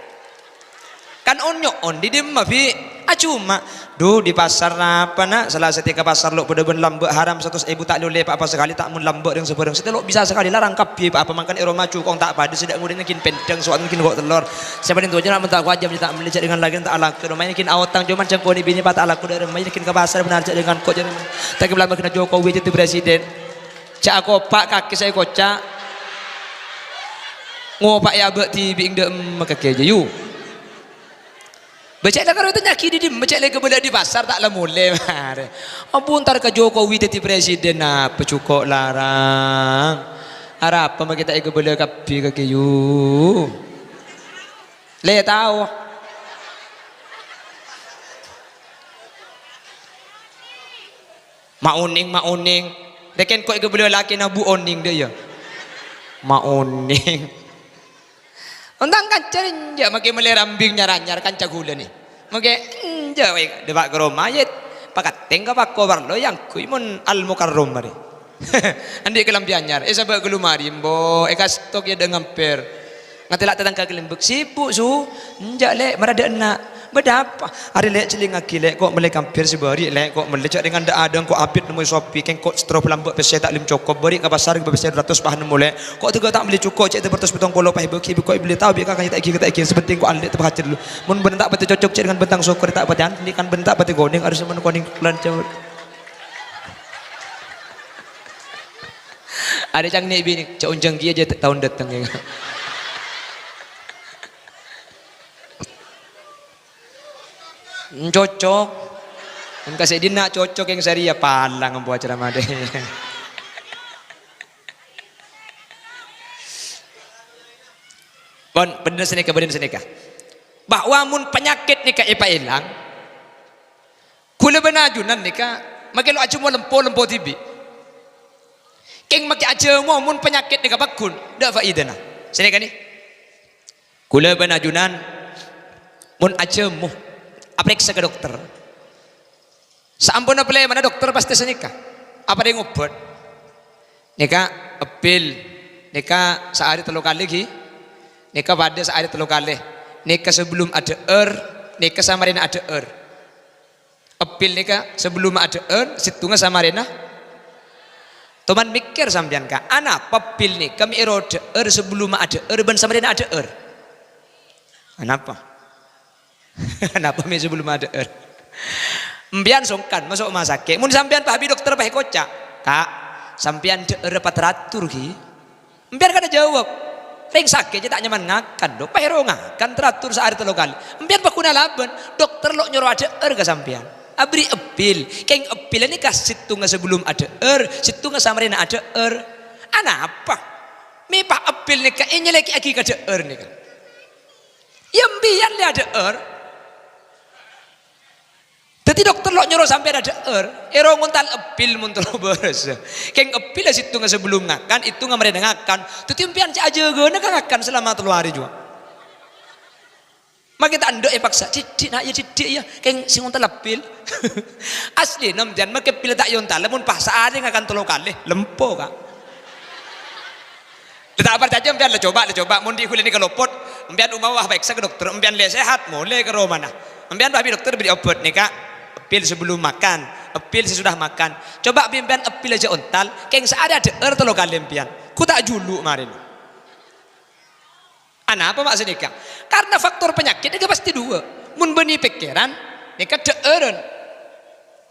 Kan onyo-, ondi dimma, Bi'? Ajhumma. Dhu, di pasar napa, Na'? Sala satèya ka pasar lo' padâ bân lambâ' haram satos èbu ta' lè-ollè pa-apa sakalè, ta' mon lambâ' rèng sabârâng. Satèya lo' bisa sakalè larang kabbhi pa-apa, mangkana è roma jukong ta' padâ, sè dâ' ngodâna kèng pèndhâng, sowan kèng ko' tellor. Sè palèng towa jâ' na' mon ta' kowat jhâ' ta' mellè jhâ' dhing laghi ta' alako. Roma kèng awotang, coma cangkoni binè pa' ta' alako dâ' remma, kèng ka pasar bân arjâ dhing ko' jâ' remma. Ta' kèng lamar kèng Jokowi dhâddhi presiden. Jhâ' akopa' kakè sè èkoca'. Ngopa' è abâ' dhibi' dhâ' emma kakè jâ, yu. Bâ' cè' la karo ètanya'aghi dhi dimma, cè' la èkabâlâ dhi pasar ta' la molè marè. Ampon, entar ka Jokowi dhâddhi presiden, apa jhuko' larang? Arapa makè ta' èkabâlâ kabbhi kakè, yu? Lè tao. Ma' onèng, ma' onèng. Rèken ko' èkabâlâ lakèna Bu' Onèng dâ' iyâ. Ma' onèng. Ontang kanca rènjâ' makè mellè rambing nyar-anyar kanca ghulâ nè. Makè enjâ' wae dâpa' ka roma, yâ, pakattèng ka pako parlo, yâ, angghuy mon Al-Mukarrom marè. Andi' kalambhi anyar, èsabâ' ka lumari, embo', èkastok yâ dâ' ngampèr. Ngatèla' tatangghâ kalembek, "Sibuk, Su?" "Enjâ', Lè', mara dâ' enna'." "Bâdâ apa?" "Arè, Lè', cellèngngaghi, Lè', ko' mellè kampèr sè bâri', Lè', ko' mellè jhâ' rèng dâ' adâ' ko' abit nemmoy sopi, kèng ko' sètro palambâ' pèssè ta' lem cokop, bâri' ka pasar pèssè dhu ratos pas nemmo, Lè'. Ko' tèghâ ta' mellè jhuko', cè' tèbârtos pètong polo pas èbâghi, bi' ko' èbellè tao, bi' kakè ta' èghi, ta' èghi, sè pentèng ko' allè' tèbâ hajât lu. Mon bâ'na ta' patè cocok cè' rèng bhântang sokor, ta' patè andhi' kan bâ'na ta' patè konèng, arè sè mon konèng lan cawet." Arè cang nè' binè', jhâ' onjhâng kèya jhâ' taon dâteng, yâ. Cocok. Engka sè dinna' cocok yang sari ya palang empo acara madè. Pon, bhendher sanèka, bhendher sanèka. Bahwa mon panyakèt nèka èpaèlang, Kaulâ bân ajunan nèka, makè lo' ajhâmo lempo-lempo dhibi'. Kèng makè ajhâmo mon panyakèt nèka pagghun, tadâ' faèdana. Sanèka nè. Kaulâ bân ajunan, mon ajhâmo, aparèksa ka dokter. Saamponna palèmana dokter pastè sanèka, aparèng obhât. Nèka eppil, nèka saarè tello kalè ghi. Nèka padâ saarè tello kalè. Nèka sabellum adhâ'âr, nèka samarèna adhâ'âr. Eppil nèka sabellumma adhâ'âr, sèttongnga samarèna. Toman mèkkèr sampèyan, Ka', anapa eppil nèka mè' èro dhâ'âr sabellumma adhâ'âr bân samarèna adhâ'âr? Anapa? Anapa mè' sabellumma adhâ'âr? Empèyan songkan maso' masakè'. Mon sampèyan pas bi' dokter pas èkoca', "Ka', sampèyan dhâ'ârra pa taratur ghi." Empèyan kan ajâwâb, "Rèng sakè' jâ' ta' nyaman ngakan, Dok. Pas èro ngakan taratur saarè tello kalè." Empèyan pagghun alabân, dokter lo' nyoro adhâ'âr ka sampèyan. Aberri' eppil, kèng eppil nèka sèttongnga sabellum adhâ'âr, sèttongnga samarèna adhâ'âr. Anapa? Mè' pas eppil nèka ènyalèkè'aghi ka dhâ'âr nèka. Yâ empèyan lè adhâ'âr. Dhâddhi dokter lo' nyoro sampèyan adhâ'âr, èro ngontal eppil mon terro bârâs. Kèng eppil la sèttongnga sabellum ngakan, sèttongnga marèna ngakan. Dhâddhi empèyan cè' ajâgâna ka ngakan salama tello arè jhuwa. Makè ta' endâ' èpaksa, "Dhiddhi', Na', yâ dhiddhi', yâ. Kèng sè ngontal eppil." Aslina empèyan makè eppil ta' èontal, mon pas saarè ngakan tello kalè, lempo, Ka'. La ta' parcajâ empèyan, la coba', la coba'. Mon dhi' ghulâ nèka lopot, empèyan ommawa pas parèksa ka dokter, empèyan lè sehat, molè ka romana. Empèyan pas bi' dokter bèrri' obhât nèka, eppil sabellum makan, eppil sesudah makan. Coba' bi' empèyan eppil jâ' ontal, kèng saarè adhâ'âr tello kalè empèyan. Ghu ta' jhulu' marèna. Anapa ma' sanèka? Karna faktor panyakèt nèka pastè duwâ'. Mon bânnè pèkkèran, nèka dhâ'ârân.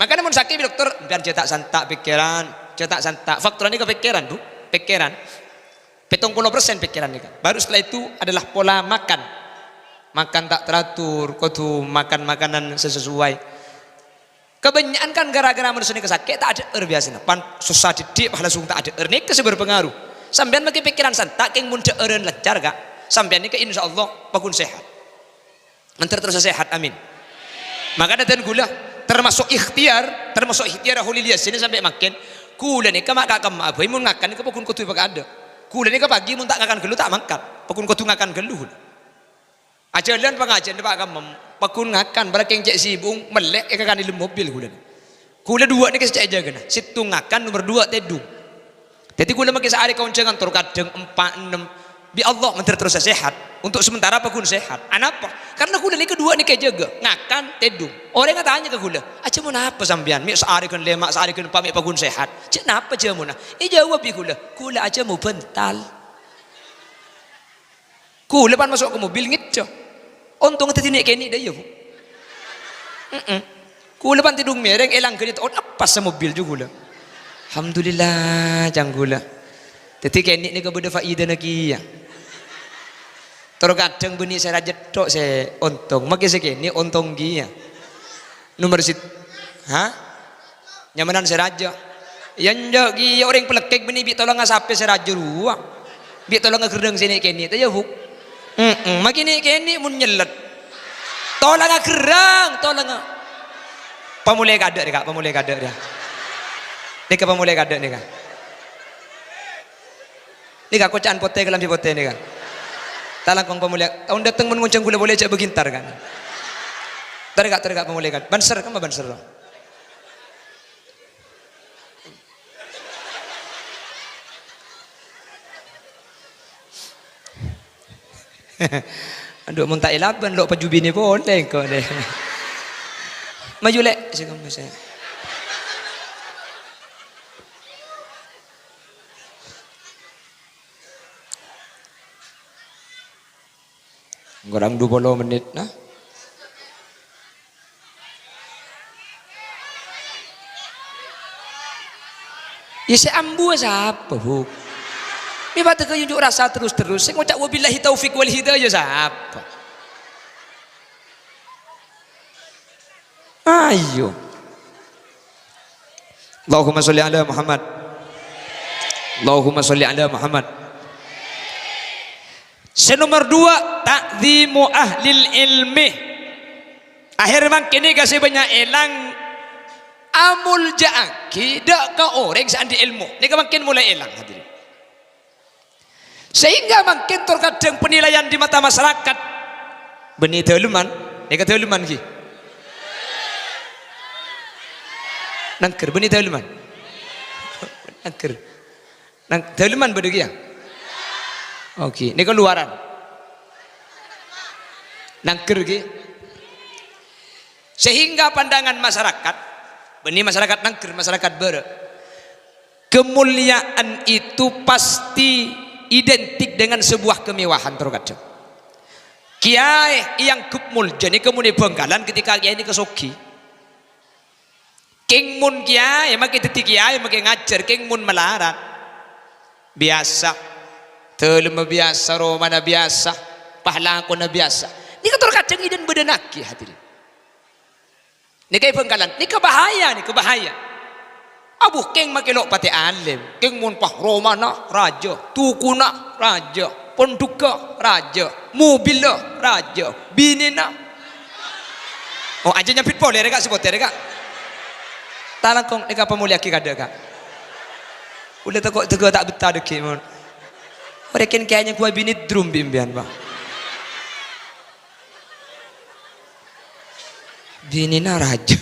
Makana mon sakè' bi' dokter, "Empèyan jâ' ta' santa' pèkkèran, jâ' ta' santa'." Faktor nèka pèkkèran, Bu. Pèkkèran. Pèttong polo persen pèkkèran nèka. Baru setelah itu adalah pola makan. Makan ta' teratur, kodhu makan makanan sè sesuai. Kabânnya'an kan gara-gara manossa nèka sakè' ta' adhâ'âr biyasana. Pan sossa dhiddhi', pas langsung ta' adhâ'âr. Nèka sè berpengaruh. Sampèyan makè pèkkèran santa', kèng mon dhâ'ârân lancar, Ka'. Sampèyan nèka insyaallah pagghun sehat. Mandhâr terros sehat, amin. Makana dân ghulâ, termasuk ikhtiar, termasuk ikhtiar Kholil Yasin sampè' mangkèn. Ghulâ nèka ma' ka' kemma'a bhâi mon ngakan nèka pagghun kodhu èpakadâ'. Ghulâ nèka pagi mon ta' ngakan ghâllu ta' mangkat. Pagghun kodhu ngakan ghâllu ghulâ. Ajhâlân pangajhiyân, Pa' Kamem, pagghun ngakan, bârâ' kèng cè' sibuk, mellè èkakan è dâlem mobil ghulâ. Ghulâ duwâ' nèka sè cè' èjâgâna. Sèttong ngakan, nomer duwâ' tèdung. Dhâddhi ghulâ makè saarè kaonjhângan tor kadhâng empa', ennem. Bi' Allah mandhâr terros sehat. Untuk sementara pagghun sehat. Anapa? Karna ghulâ nèka duwâ' nèka èjâgâ. Ngakan, tèdung. Orèng atanya ka ghulâ, "Ajhâmo napa sampèyan? Mè' saarè ghân lèma', saarè ghân empa' mè' pagghun sehat." Jâ' napa jâmona? Èjâwâb bi' ghulâ, "Ghulâ ajhâmo bântal." Ghulâ pan maso' ka mobil ngècco. Ontong dhâddhi nè'-kènè' dâ' iyâ, Bu. Heeh. Ghulâ pan tèdung mèrèng, èlang ghâliyâ ta' on, pas sa mobil jâ ghulâ. Alhamdulillah, ca'na ghulâ. Dhâddhi kènè' nèka bâdâ faèdana kèya. Tor kadhâng bânnè sè rajâ tok sè ontong. Makè sè kènè' ontong kèya. Nomer sit-, ha? Nyamanan sè rajâ. Yâ enjâ' kèya orèng palekkèk bânnè bi' tolongnga sapè sè rajâ rowa. Bi' tolongnga gherrâng sè nè'-kènè' ta' iyâ, Bu. Heeh, makè nè'-kènè' mon nyellèt. Tolongnga gherrâng, tolongnga. Pamolè kaadâ' rèya, Ka', pamolè kaadâ' rèya. Nèka pamolè kaadâ' nèka. Nèka koca'an potè, kalambhi potè nèka. Ta' langkong pamolè. Taon dâteng mon ngonjhâng ghulâ polè jâ' bâghi entar, Ka'. Torè, Ka', torè, Ka', pamolè, Ka'. Banser, kemma banser, lo. Adhu, mon ta' èlabân, lo' pajhubinè polè engko', deh. Maju, Lè'. Sè kemma, sè. Korang dua puluh menit, nah. Yâ, sè ambu sapa, Bu? Mè' padâ kajhunjhu' rassa terros-terros. Sè ngoca' "Wabillahi taufiq wal hidayah" sapa? Ayo. Allahumma sholli ala Muhammad. Allahumma sholli ala Muhammad. Sè nomer duwâ', ta'dhimu ahlil ilmi. Akhèr mangkèn nèka sè bânnya' èlang Amolja'aghi dâ' ka orèng sè andi' èlmo. Nèka mangkèn molaè èlang, hadirin. Sehingga mangkèn tor kadhâng penilaian di mata masyarakat. Bânnè dâlemman, nèka dâlemman ghi. Nangghâr, bânnè dâlemman. Nangghâr. Nang dâlemman bâdâ ghi, ya? Oke, nèka luaran. Nangghâr ghi. Sehingga pandangan masyarakat, bânnè masyarakat nangghâr, masyarakat bârâ'. Kemuliaan itu pasti identik dengan sebuah kemewahan, tor kadhâng. Kèyaè èangghep molja nèka mon è Bhângkalan ketika kèyaè nèka soghi. Kèng mon kèyaè, makè dhâddhi kèyaè, makè ngajhâr, kèng mon malarat. Biyasa. Dâlemma biyasa, romana biyasa, pahlakona biyasa. Nèka tor kadhâng èdhân-bâdhânaghi, hadirin. Nèka è Bhângkalan, nèka bahaya, nèka bahaya. Abu, kèng makè lo' patè alim, kèng mon pas romana rajâ, tokona rajâ, pondhugghâ rajâ, mobilla rajâ, binèna. Oh, ajâ nyambit polè rè, Ka', sè potè rè, Ka'. Ta' langkong nèka pamolèyaghi kadâ', Ka'. Kaulâ tako' dhâgghâ ta' bettah dhâggi', mon. Orèng kèn kèyaè nyangghuwâ binè drum bi' empèyan, Pak. Binèna rajâ.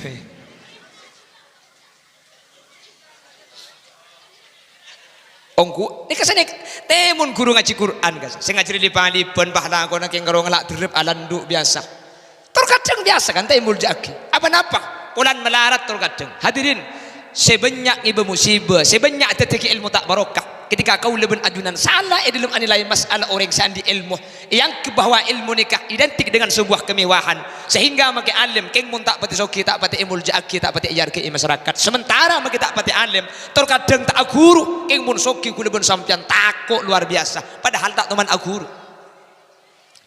Ongghu, nèka sanèka, tè mon ghuru ngajhi Qur'an, ka, sè ngajhâri lip-alipan, pahlakona kèng karo ngala' dherrep alandu' biyasa. Tor kadhâng biyasa kan, ta' èmolja'aghi. Apa-napa? Polana malarat tor kadhâng. Hadirin, sè bânnya' ngibâ musibah, sè bânnya' dhâddhiyâghi èlmo ta' barokah. Ketika kaulâ bân ajunan sala è dâlem anilai masalah orèng sè andi' èlmo, èangghep bahwa èlmo nèka identik dengan sebuah kemewahan, sehingga makè alim kèng mon ta' patè soghi, ta' patè èmolja'aghi, ta' patè èarghâi masyarakat. Sementara makè ta' patè alim, tor kadhâng ta' aghuru, kèng mon soghi kaulâ bân sampèyan tako' luar biasa, padahal ta' toman aghuru.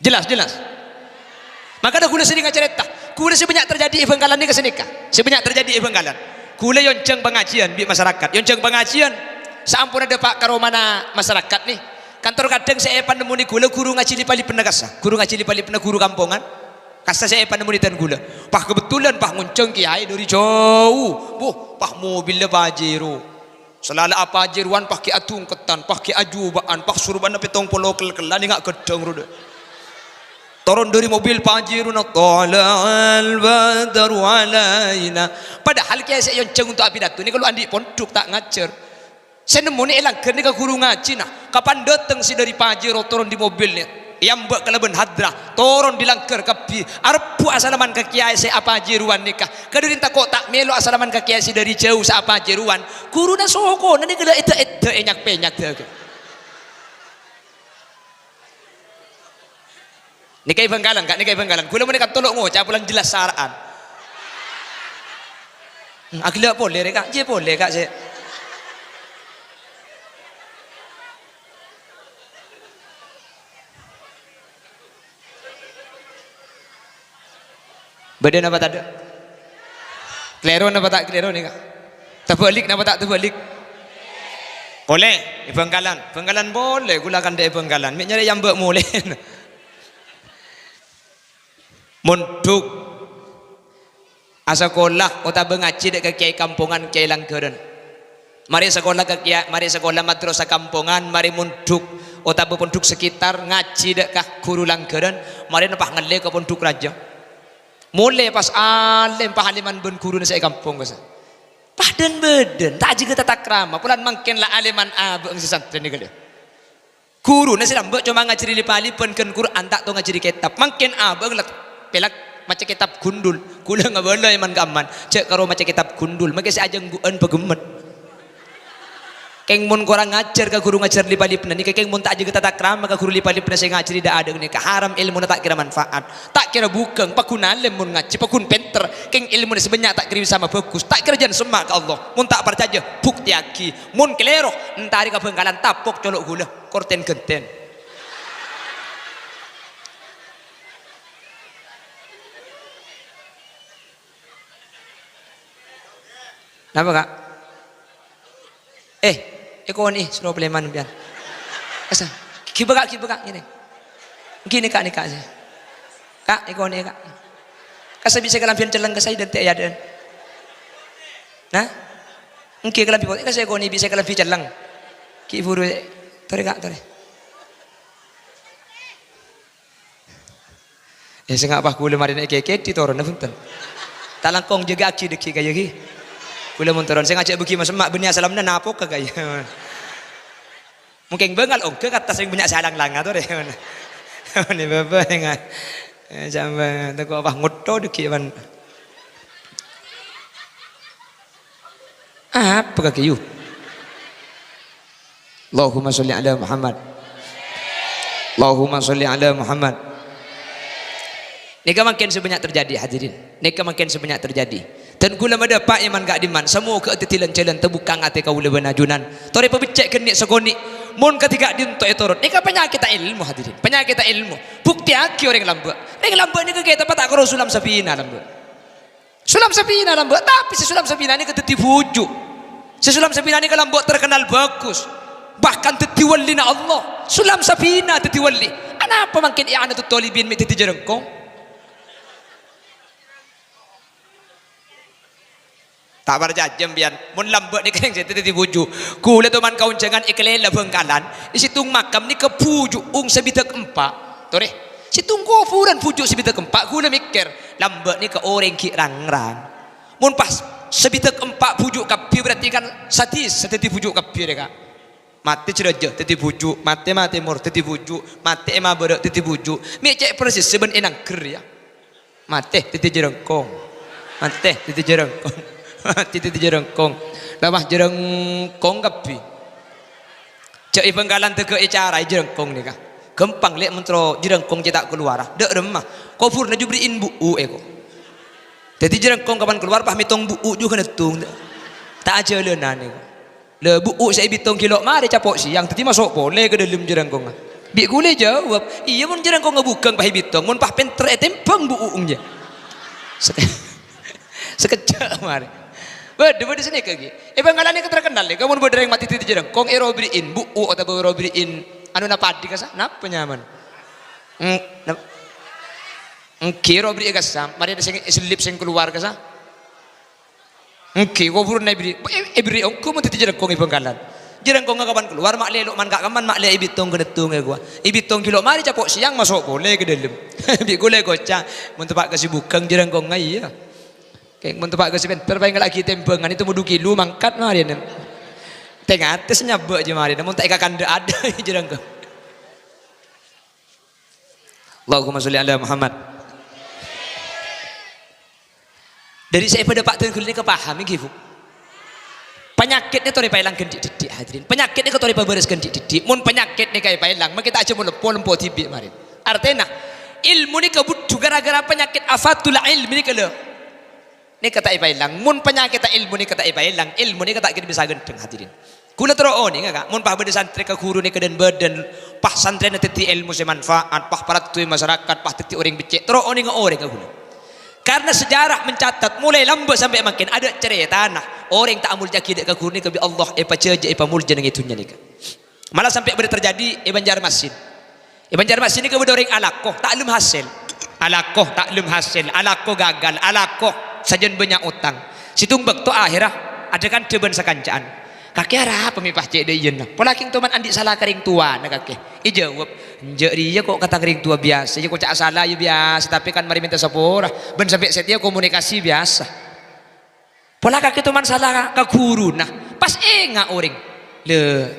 Jelas, jelas? Mangkana kaulâ serrèng acarèta, kaulâ sè bânnya' terjadi è Bhângkalan nèka sanèka, sè bânnya' terjadi è Bhângkalan. Kaulâ èonjhâng pangajiyân bi' masyarakat, èonjhâng pangajiyân, saamponna dâpa' ka romana masyarakat nè. Kan tor kadhâng sè èpanemmonè kaulâ ghuru ngajhi lip-alipanna kassa, ghuru ngajhi lip-alipanna ghuru kampongan. Kassa sè èpanemmonè dân kaulâ. Pas kebetulan pas ngonjhâng kèyaè dâri jhâu. Buh, pas mobilla Pajero. Salala'a Pajerowan pas ghi' adhungketan, pas ghi' ajuba'an, pas sorbhâna pèttong polo kel-kellan, enga' ghâddhâng rowa. Toron dâri mobil Pajerona, "Thala'al badru alaina." Padahal kèyaè sè èonjhâng onto' apidato nèka lo' andi' pondhuk, ta' ngajhâr. Sè nemmonè è langghâr nèka ghuru ngajhina. Kapan dâteng sè dâri Pajero toron dâri mobil nè, èambâ' kalabân hadra, toron dâri langghâr kabbhi, arebbhu' asalaman ka kèyaè sè apajerowan nèka. Kadhâddhiyân tako' ta' mèlo asalaman ka kèyaè sè dâri jhâu sè apajerowan. Ghuruna sokona nèka la èdâ'-èdâ' ènyak-pènyak dâgâ. Nèka è Bhângkalan, Ka', nèka è Bhângkalan. Kaulâ mon è kanto lo' ngoca' polana jelas sara'an. Hmm, aghellâ' polè rè, Ka'. Jiyâ polè, Ka', sè. Bâdâ napa tadâ'? Kalèro napa ta' kalèro nèka? Tabâlik napa ta' tabâlik? Polè, è Bhângkalan. Bhângkalan polè, kaulâ kandhâ è Bhângkalan. Mè' nyarè èambâ' molè. Mondhuk. Asakola otabâ ngajhi dâ' ka kèyaè kampongan, kèyaè langghârân. Marè sakola ka kèya-, marè sakola madrasah kampongan, marè mondhuk otabâ pondhuk sekitar ngajhi dâ' ka ghuru langghârân, marèna pas ngallè ka pondhuk rajâ. Molè pas alim, pas aliman bân ghuruna sè è kampong, kassa. Pas dhân-bâdhân, ta' ajâgâ tatakrama, polana mangkèn la aliman abâ'eng sè santrè nèka, lè. Ghuruna sè lambâ' coma ngajhâri lip-alipan ghân Qur'an, ta' tao ngajhâri kètab. Mangkèn abâ'eng la pèlak maca kètab gundul. Kaulâ ngabâlâ è man-kamman, jhâ' karo maca kètab gundul, makè sè ajângghu'ân paghemmet. Kèng mon korang ajhâr ka ghuru ngajhâr lip-alipna nèka, kèng mon ta' ajâgâ tatakrama ka ghuru lip-alipna sè ngajhâri dâ'-adâ' nèka, haram èlmona ta' kèra manfaat, ta' kèra bhukeng, paghun alèm mon ngajhi, paghun pènter, kèng èlmona sè bânnya' ta' kèra bisa mabhâghus, ta' kèra jân semma' ka Allah. Mon ta' parcajâ, buktèyaghi. Mon kalèro, entarè ka Bhângkalan, tapok colo' ghulâ. Kortèn ghântèn. Napa, Ka'? Eh, èkonè'è, soro palèman sampèyan. Kassa, ghibâ, Ka', ghibâ, Ka', ngènè. Ghi nèka, nèka, sè. Ka', èkonè'è, Ka'. Kassa bisa kalambhiyân cellèng kassa èdântè' è adâ'ân. Nah, èngghi kalambhi potè, èkasèkonè bi' sè kalambhi cellèng. Ghi' buru, torè, Ka', torè. Eh, sènga' pas kaulâ marèna èkèkèdhi toronna, bhunten. Ta' langkong jâgâ'aghi dhâggi' kaya ghi. Kaulâ mon toron, sè ngajhâk bâgi masemma' bânnè asalamna napoka kaya. Mungkin bângal ongghâ kata sè bânnya' sè alang-langa torè. Nè bâbâ, sènga'. Eh, sampè' tako' pas ngotto dhâggi' bân. Apa kakè, yu? Allahumma sholli ala Muhammad. Allahumma sholli ala Muhammad. Nèka mangkèn sè bânnya' terjadi, hadirin. Nèka mangkèn sè bânnya' terjadi. Dân kaulâ madâpa' è man ka'dimman, samoghâ dhâddhi lan-jhâlân tabukka' atè kaulâ bân ajunan. Torè pabeccè' ghânnè' sakonè'. Mon kadhi ka'dinto ètoron. Nèka panyakèdhâ èlmo, hadirin. Panyakèdhâ èlmo. Buktèyaghi orèng lambâ'. Orèng lambâ' nèka kètabâ ta' karo sulam sapina lambâ'. Sulam sapina lambâ', tapè sè sulam sapina nèka dhâddhi bhuju'. Sè sulam sapina nèka lambâ' terkenal bagus, bahkan dhâddhi walina Allah. Sulam sapina dhâddhi wali. Anapa mangkèn i'anatul thalibin mè' dhâddhi jhârângkong? Ta' parcajâ sampèyan, mon lambâ' nèka sè dhâddhi bhuju'. Kaulâ toman kaonjhângan è Kelela Bhângkalan, è sèttong makam nèka bhuju' ong sabidhâk empa'. Torè, sèttong kobhurân bhuju' sabidhâk empa', kaulâ mèkkèr, lambâ' nèka orèng ghi' rang-rang. Mon pas sabidhâk empa' bhuju' kabbhi, berarti kan sadhisa dhâddhi bhuju' kabbhi rèya, Ka'. Matè jârâjâ dhâddhi bhuju', matè, matè mor dhâddhi bhuju', matè è mabârâ' dhâddhi bhuju'. Mè' cè' persis sè bân è nangghâr, yâ. Matè dhâddhi jhârângkong. Matè dhâddhi jhârângkong. Matè dhâddhi jhârângkong. Lah, wah, jhârângkong kabbhi. Jhâ' è Bhângkalan tèghâ'â cara è jhârângkong nèka. Ghâmpang, lè', mon terro jhârângkong cè' ta' kalowara. Dâ' remma. Kobhurna jhubri'in bu'u' è ko. Dhâddhi jhârângkong kapan kalowar, pas mètong bu'u' jhughân nèttong. Ta' ajhâlânan è ko. Lha, bu'u' sè èbitong ghi' lo' marè capo' sèyang, dhâddhi maso' polè ka dâlem jhârângkongnga. Bi' kaulâ èjâwâb, "Iyâ, mon jhârângkongnga bhughâng pas èbitong, mon pas pènter ètèmbhâng bu'u' ngghi." Sake-, sakejjhâ' marè. Bâdâ, bâdâ sanèka ghi. È Bhângkalan nèka terkenal, nèka mon bâdâ rèng matè dhâddhi jhârângkong, èrobri'in bu'u' otabâ èrobri'in anona padhi kassa', napa nyamana? Eng-, nap-, èngghi, èrobri'in kassa', marè sè èsellip sè kalowar kassa'. Èngghi, kobhurânna èbèrri', è-, èbèrri' ongghu mon dhâddhi jhârângkong è Bhângkalan. Jhârângkongnga kapan kalowar, ma' lè lo' man ka' kemman, ma' lè èbitong ka nèttongnga kowa. Èbitong ghi' lo' marè capo' sèyang maso' polè ka dâlem. Bi' kaulâ èkoca', mon teppa' ka sè bhughâng jhârângkongnga, iyâ. Kèng mon teppa' ka sè pènter, paèng la ghi' tèmbhângan, ètemmo du kilo mangkat marèna. Tè-ngatè sè nyabâ' jâ marèna, mon ta' èkakandhâ' adâ' jhârângkong. Allahumma sholli ala Muhammad. Dâri sè èpadâpa' dhân ghulâ nèka paham, èngghi, Bu? Panyakèt nèka torè paèlang ghân dhi'-dhâddhi', hadirin. Panyakèt nèka torè pabârâs ghân dhi'-dhâddhi'. Mon panyakèt nèka èpaèlang, makè ta' ajhâ mon lempo-lempo dhibi' marèna. Artèna, èlmo nèka budhu ghârâ-ghârâ panyakèt afatul ilm nèka, lho. Nèka ta' èpaèlang. Mon panyakèdhâ èlmo nèka ta' èpaèlang, èlmo nèka ta' kèra bisa ghântheng, hadirin. Kaulâ terro onènga, Ka', mon pas bâdâ santrè ka ghuruna è kadhân bâdân, pas santrèna dhâddhi èlmo sè manfaat, pas paraddhu è masarakat, pas dhâddhi orèng beccè', terro onènga orèng ka kaulâ. Karena sejarah mencatat, molaè lambâ' sampè' mangkèn adâ' carètana orèng ta' amoljâ'aghi dâ' ka ghuru nèka bi' Allah èpajhâjâ èpamoljâ neng è dhunnya nèka. Malah sampè' bâdâ terjadi è Banjarmasin. È Banjarmasin nèka bâdâ orèng alako, ta' lem hasèl. Alako, ta' lem hasèl. Alako gagal. Alako sajân bânnya' otang. Sèttong bâkto ahèrra adhâ-kandhâ bân sakanca'an. "Kakè arapa mè' pas cè' dâ' iyâna? Pola kèng toman andi' sala ka rèng towana, kakè." Èjâwâb, "Enjâ' rèya ko' ka tang rèng towa biyasa. Iyâ ko' ca' sala iyâ biyasa, tapè kan marè mènta sapora. Bân sampè' satèya komunikasi biyasa." Pola kakè toman sala ka ghuruna. Pas enga' orèng. "Lè,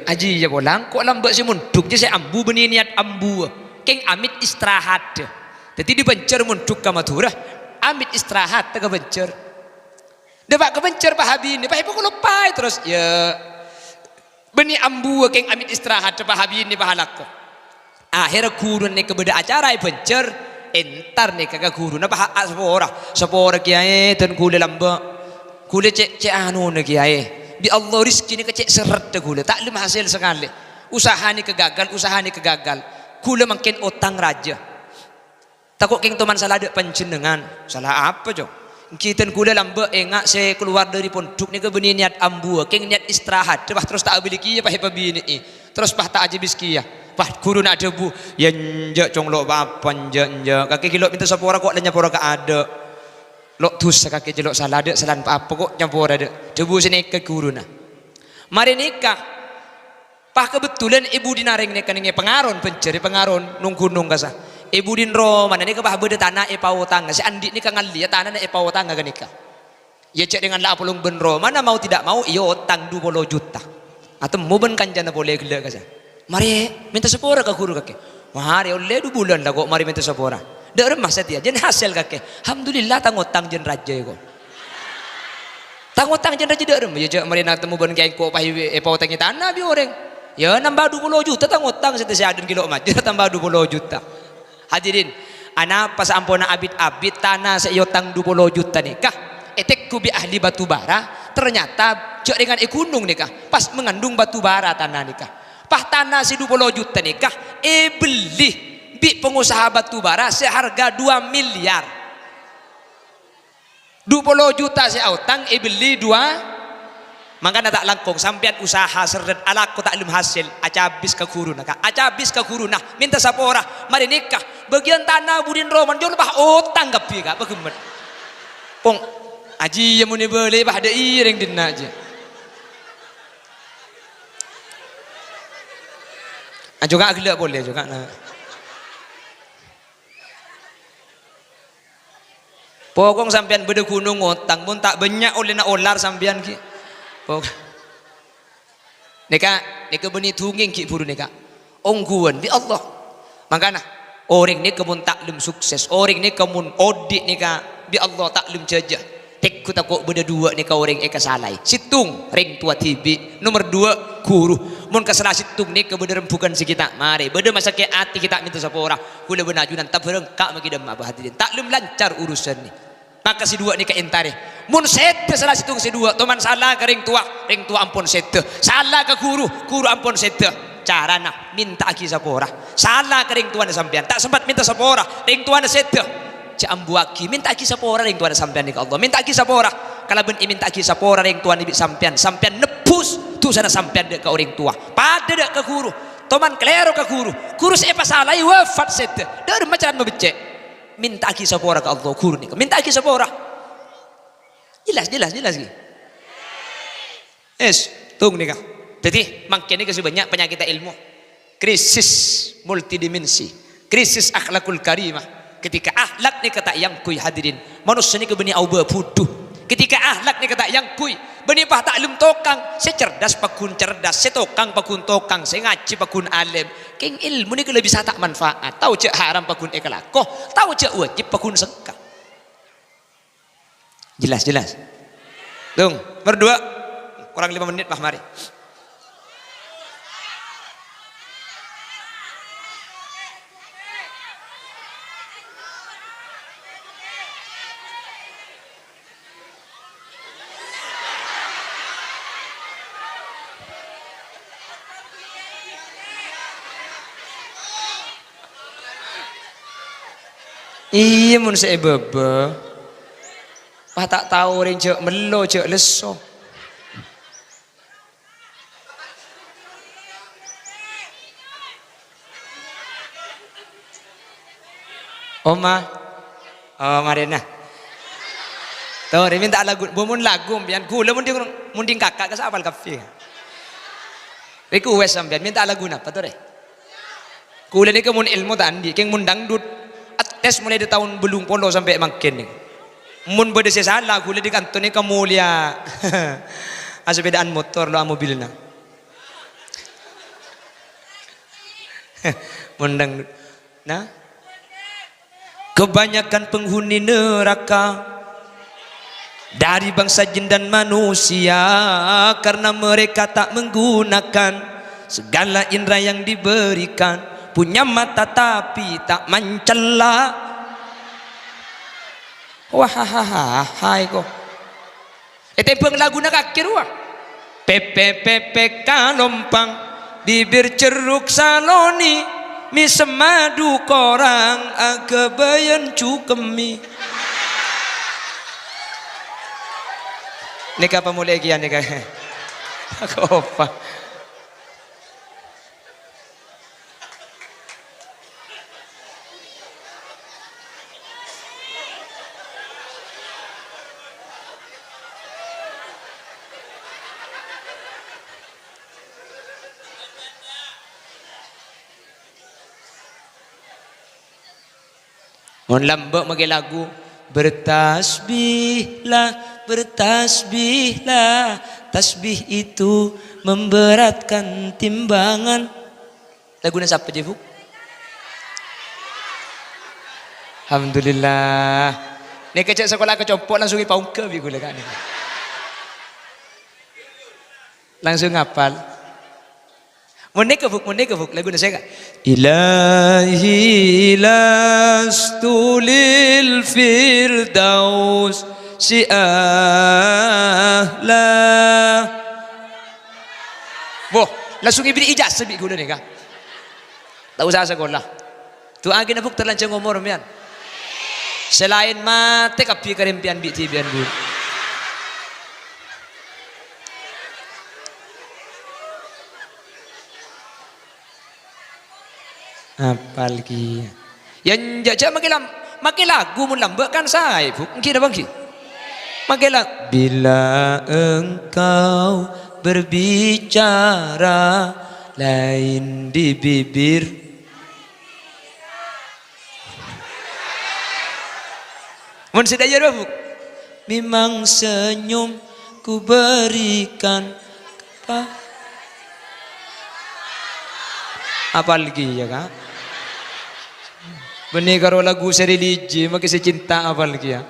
ajiyâ pola engko' lambâ' sè mondhuk jâ sè ambu bânnè niyat ambuwâ. Kèng amit istirahat." Dhâddhi dâ-Bânjhâr mondhuk ka Madhurâ, amit istirahat ka Bânjhâr. Dâpa' ka Bânjhâr pas abinè, pas èpakoloppaè terros, "Yâ, bânnè ambuwâ kèng amit istirahat, pas abinè pas alako." Ahèrra ghuruna nèka bâdâ acara è Bânjhâr, entar nèka ka ghuruna, pas a-, sapora. "Sapora, Kèyaè, dân ghulâ lambâ'. Ghulâ cè', cè' anona, Kèyaè. Bi' Allah, rejhekkè nèka cè' serreddhâ ghulâ, ta' lem hasèl sakalè. Usaha nèka gagal, usaha nèka gagal. Ghulâ mangkèn otang rajâ." "Tako' kèng toman sala dâ' panjhennengngan." "Sala apa, Cong?" "Èngghi dân ghulâ lambâ' enga' sè kalowar dâri pondhuk nèka bânnè niyat ambuwâ, kèng niyat istirahat. Pas terros ta' abâli kèya pas èpabinè'è. Terros pas ta' ajhâbis kèya." Pas ghuruna adhâbu, "Yâ enjâ', Cong, lo' pa-apa, enjâ', enjâ'. Kakè ghi' lo' mènta sapora ko' la nyapora kaadâ'." Lo' dusa kakè jâ' lo' sala, dâ' sala pa-apa ko' nyapora dâ'. Dhâbu sè nèka ghuruna. Marè nèka, pas kabhendherrân è budina rèng nèka nèng è Pangaron, bân jârèya Pangaron, nong-ghunong kasa. È budina romana nèka pas bâdâ tana èpaotangnga, sè andi' nèka ngallèya tanana èpaotangnga ghânèka. Iyâ, cè' dengan la apolong bân romana, mau tidak mau, iyâ otang du polo juta. Atemmo bân kancana polè ghellâ' kasa. Marè mènta sapora ka ghuru kakè. Marè ollè du bulân la ko' marè mènta sapora. Dâ' remma satèya, jân hasèl kakè. Alhamdulillah, tang otang jân rajâ ko'. Tang otang jân rajâ dâ' remma, iyâ, cè' marè na temmo bân kèng ko' pas è-, èpaotangè tana bi' orèng. Iyâ, nambâ du polo juta tang otang sè tè-, sè adân kilo majâr tambâ du polo juta. Hadirin, anapa saamponna abit-abit tana sè èotang du polo juta nèka ètegghu bi' ahli batu bara, ternyata jâ' rèngan è ghunong nèka, pas mengandung batu bara tana nèka. Pas tana sè du polo juta nèka èbelli bi' pangosaha batu bara sè harga dua miliar. Du polo juta sè aotang èbelli dua, mangkana ta' langkong sampèyan usaha serret alako ta' lem hasèl, acabis ka ghuruna, Ka'. Acabis ka ghuruna, mènta sapora, marè nèka. Bâgiyân tana budina romana jâ' lo' pas otang kabbhi, Ka', paghemmet. Pong, ajiyâ mon èbâli pas dâ' iyâ rèng dinna' jiyâ. Ajo Ka' ghellâ' polè, ajo Ka', na. Pokok sampèyan bâdâ ghunong otang, mon ta' bânnya' ollèna olar sampèyan ghi. Pok-, nèka, nèka bânnè dungèng ghi' buru nèka. Ongghuwân bi' Allah. Mangkana, orèng nèka mon ta' lem sukses, orèng nèka mon odi' nèka bi' Allah ta' lem jâjâ. Tegghu tako' bâdâ duwâ' nèka orèng èkasalaè. Sèttong, rèng towa dhibi'. Nomer duwâ', ghuru. Mon ka sala sèttong nèka bâdâ rembughân sè ghi' ta' marè, bâdâ masakè' atè ghi' ta' mènta sapora. Kaulâ bân ajunan tabârângka' maghi dâmma, Bah, hadirin. Ta' lem lancar urusanna. Maka sè duwâ' nèka èntarè. Mon sèdhâ sala sèttong sè duwâ', toman sala ka rèng towa, rèng towa ampon sèdhâ. Sala ka ghuru, ghuru ampon sèdhâ. Carana, mènta'aghi sapora. Sala ka rèng towana sampèyan, ta' sempat mènta sapora, rèng towana sèdhâ. Jhâ' ambuwâghi, mènta'aghi sapora rèng towana sampèyan nèka Allah. Mènta'aghi sapora. Kalabân èmènta'aghi sapora rèng towana bi' sampèyan, sampèyan nebbhus dhusana sampèyan dâ' ka orèng towa. Padâ dâ' ka ghuru. Toman kalèro ka ghuru. Ghuru sè èpasalaè wafat sèdhâ. Dâ' remma carana mabeccè'. Mènta'aghi sapora ka Allah, ghuru nèka. Mènta'aghi sapora. Jelas, jelas, jelas, ghi. Es, tung nèka. Dhâddhi, mangkèn nèka sè bânnya' panyakètta èlmo. Krisis multidimensi. Krisis akhlakul karimah. Ketika akhlak nèka ta' èangghuy, hadirin, manossa nèka bânnè aobâ budhu. Ketika akhlak nèka ta' èangghuy, bânnè pas ta' lem tokang. Sè cerdas paggun cerdas, sè tokang paggun tokang, sè ngajhi paggun alim. Kèng èlmo nèka la bisa ta' manfaat. Tao jhâ' haram paggun èkalako, tao jhâ' wajib paggun sengka. Jelas, jelas. Tung, nomor dua. Kurang lima menit, Bah, mari. Iyâ, mon sè èbâbâ. Pas ta' tao orèng jhâ' mello, jhâ' lesso. Oma. Oh, marèna. Torè mènta lagu, bu mon lagu, sampèyan ghulâ mon dhing, mon dhing kaka' ka sa apal kabbhi. Request sampèyan, mènta lagu napa, torè? Ghulâ nèka mon èlmo ta' andi', kèng mon dangdut, ates mulai dâri taon bâllung polo sampè' mangkèn nèka. Mon bâdâ sè sala, ghulâ dâri kanto nèka molèya. Asepèdaan motor, lo' amobilna. Mon dangdut. Nah. Kebanyakan penghuni neraka dari bangsa jin dan manusia, karena mereka tak menggunakan segala indera yang diberikan, punya mata tapi tak mencela. Wahahahahai ko. Ètèmbhâng laguna kakè rowa. Pèpè, pèpè kalompang, bibir cerruk saloni, mèsem madu korang, aghâbâyân cukemmi. Nèka apa molè kèya nèka? Apa? Mon lambâ' makè lagu, "Bertasbihlah, bertasbihlah, tasbih itu memberatkan timbangan." Laguna sapa, jiyâ, Bu'? Alhamdulillah. Nèka cè' sakola ka compo' langsung èpaongghâ bi' ghulâ, kan. Langsung ngapal. Mon nèka, Bu', mon nèka, Bu', laguna sè ka-, "Ilahi lastu lil firdaus si ahla." Wah, langsung èbèrri' ijazah bi' ghulâ nèka. Ta' osa sakola. Du'aaghi, Bu', ta' lanjhâng omor, mèyan. Sè laèn matè kabbhi karèmpèyan bi' dhibi'ân, Bu'. Apal kèya. Yâ, enjâ', jâ' makè lam-, makè lagu mon lambâ' kan saè, Bu'. Èngghi napa èngghi? Makè la-, "Bila engkau berbicara lain di bibir." Mon sè dhâjâ rowa, Bu'? "Memang senyum ku berikan kepa-," apal kèya, Ka'? Bânnè karo lagu sè religi, makè sè cinta apal kèya.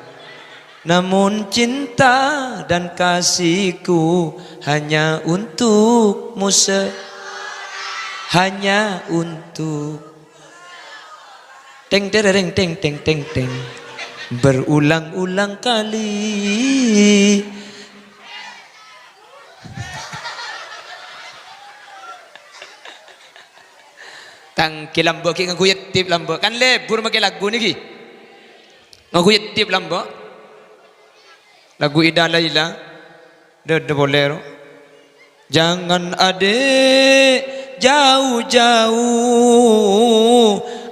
"Namun cinta dan kasihku hanya untukmu se-, hanya untuk." Teng tereng teng teng teng teng. Berulang-ulang kali. Tang kè lambâ' ghi' ngangghuy ettip lambâ'. Kan lebur makè lagu nèkè. Ngangghuy ettip lambâ'. Lagu Ida Laila. Dâ-, dâ polè, ro. "Jangan, Adik, jauh-jauh,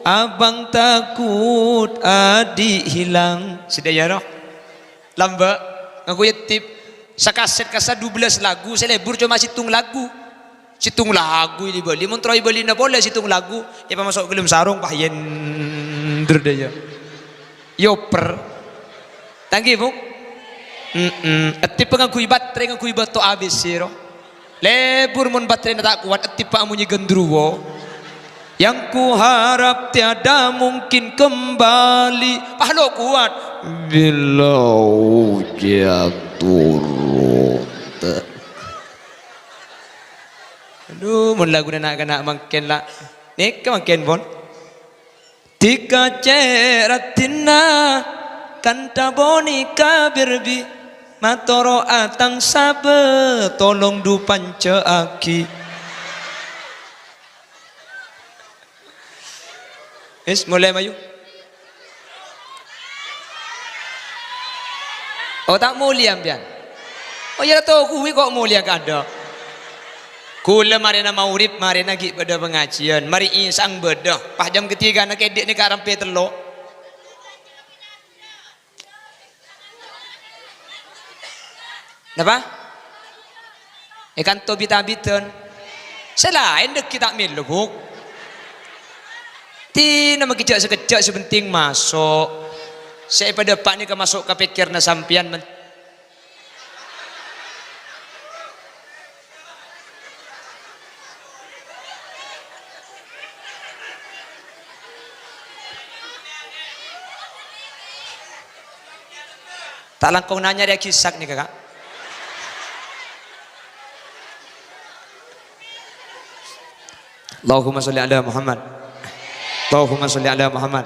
Abang takut adik hilang." Sè dhâjâ, ro. Lambâ', ngangghuy ettip. Sakaset kassa' dubellâs lagu, sè lebur coma sèttong lagu. Sèttong lagu èbâli, mon terro èbâlina polè sèttong lagu, èpamaso' ghâlem sarong, pas yender dhâjâ. Èoper. Ta' èngghi, Bu'? Mm-mm. Ettippa ngangghuy baterè, ngangghuy bâto A B C, ro. Lebur mon baterèna ta' kowat, ettippa amonyè gendruwo. Yang kuharap tiada mungkin kembali. Pas lo' kowat. Bila hujan turun. Adhu, mon laguna na'-kana' mangkèn, la. Nèka mangkèn, pon. Dikacè' raddhinna kantha bonè ka berbi, matoro'a tang sabâ, tolong du panca'aghi. Wis, molè mayu. Oh, ta' molè sampèyan? Oh, yâ, to kuwi kok molè kadhâ'. Ghulâ marèna maghrib, marèna ghi' bâdâ pangajiyân. Marè Isya' bâdâ. Pas jam katigana kèdhi' nèka rampè tello'. Napa? È kanto bit-abitan. Sè laèn dhâggi' ta' mèlo, Bu'. Dina maghi jhâ' sakejjhâ', sè penting maso'. Sè èpadâpa' nèka maso' ka pèkkèranna sampèyan men-, Ta' langkong nanya rèya ghisak nèka, Ka'. Allahumma sholli ala Muhammad. Allahumma sholli ala Muhammad.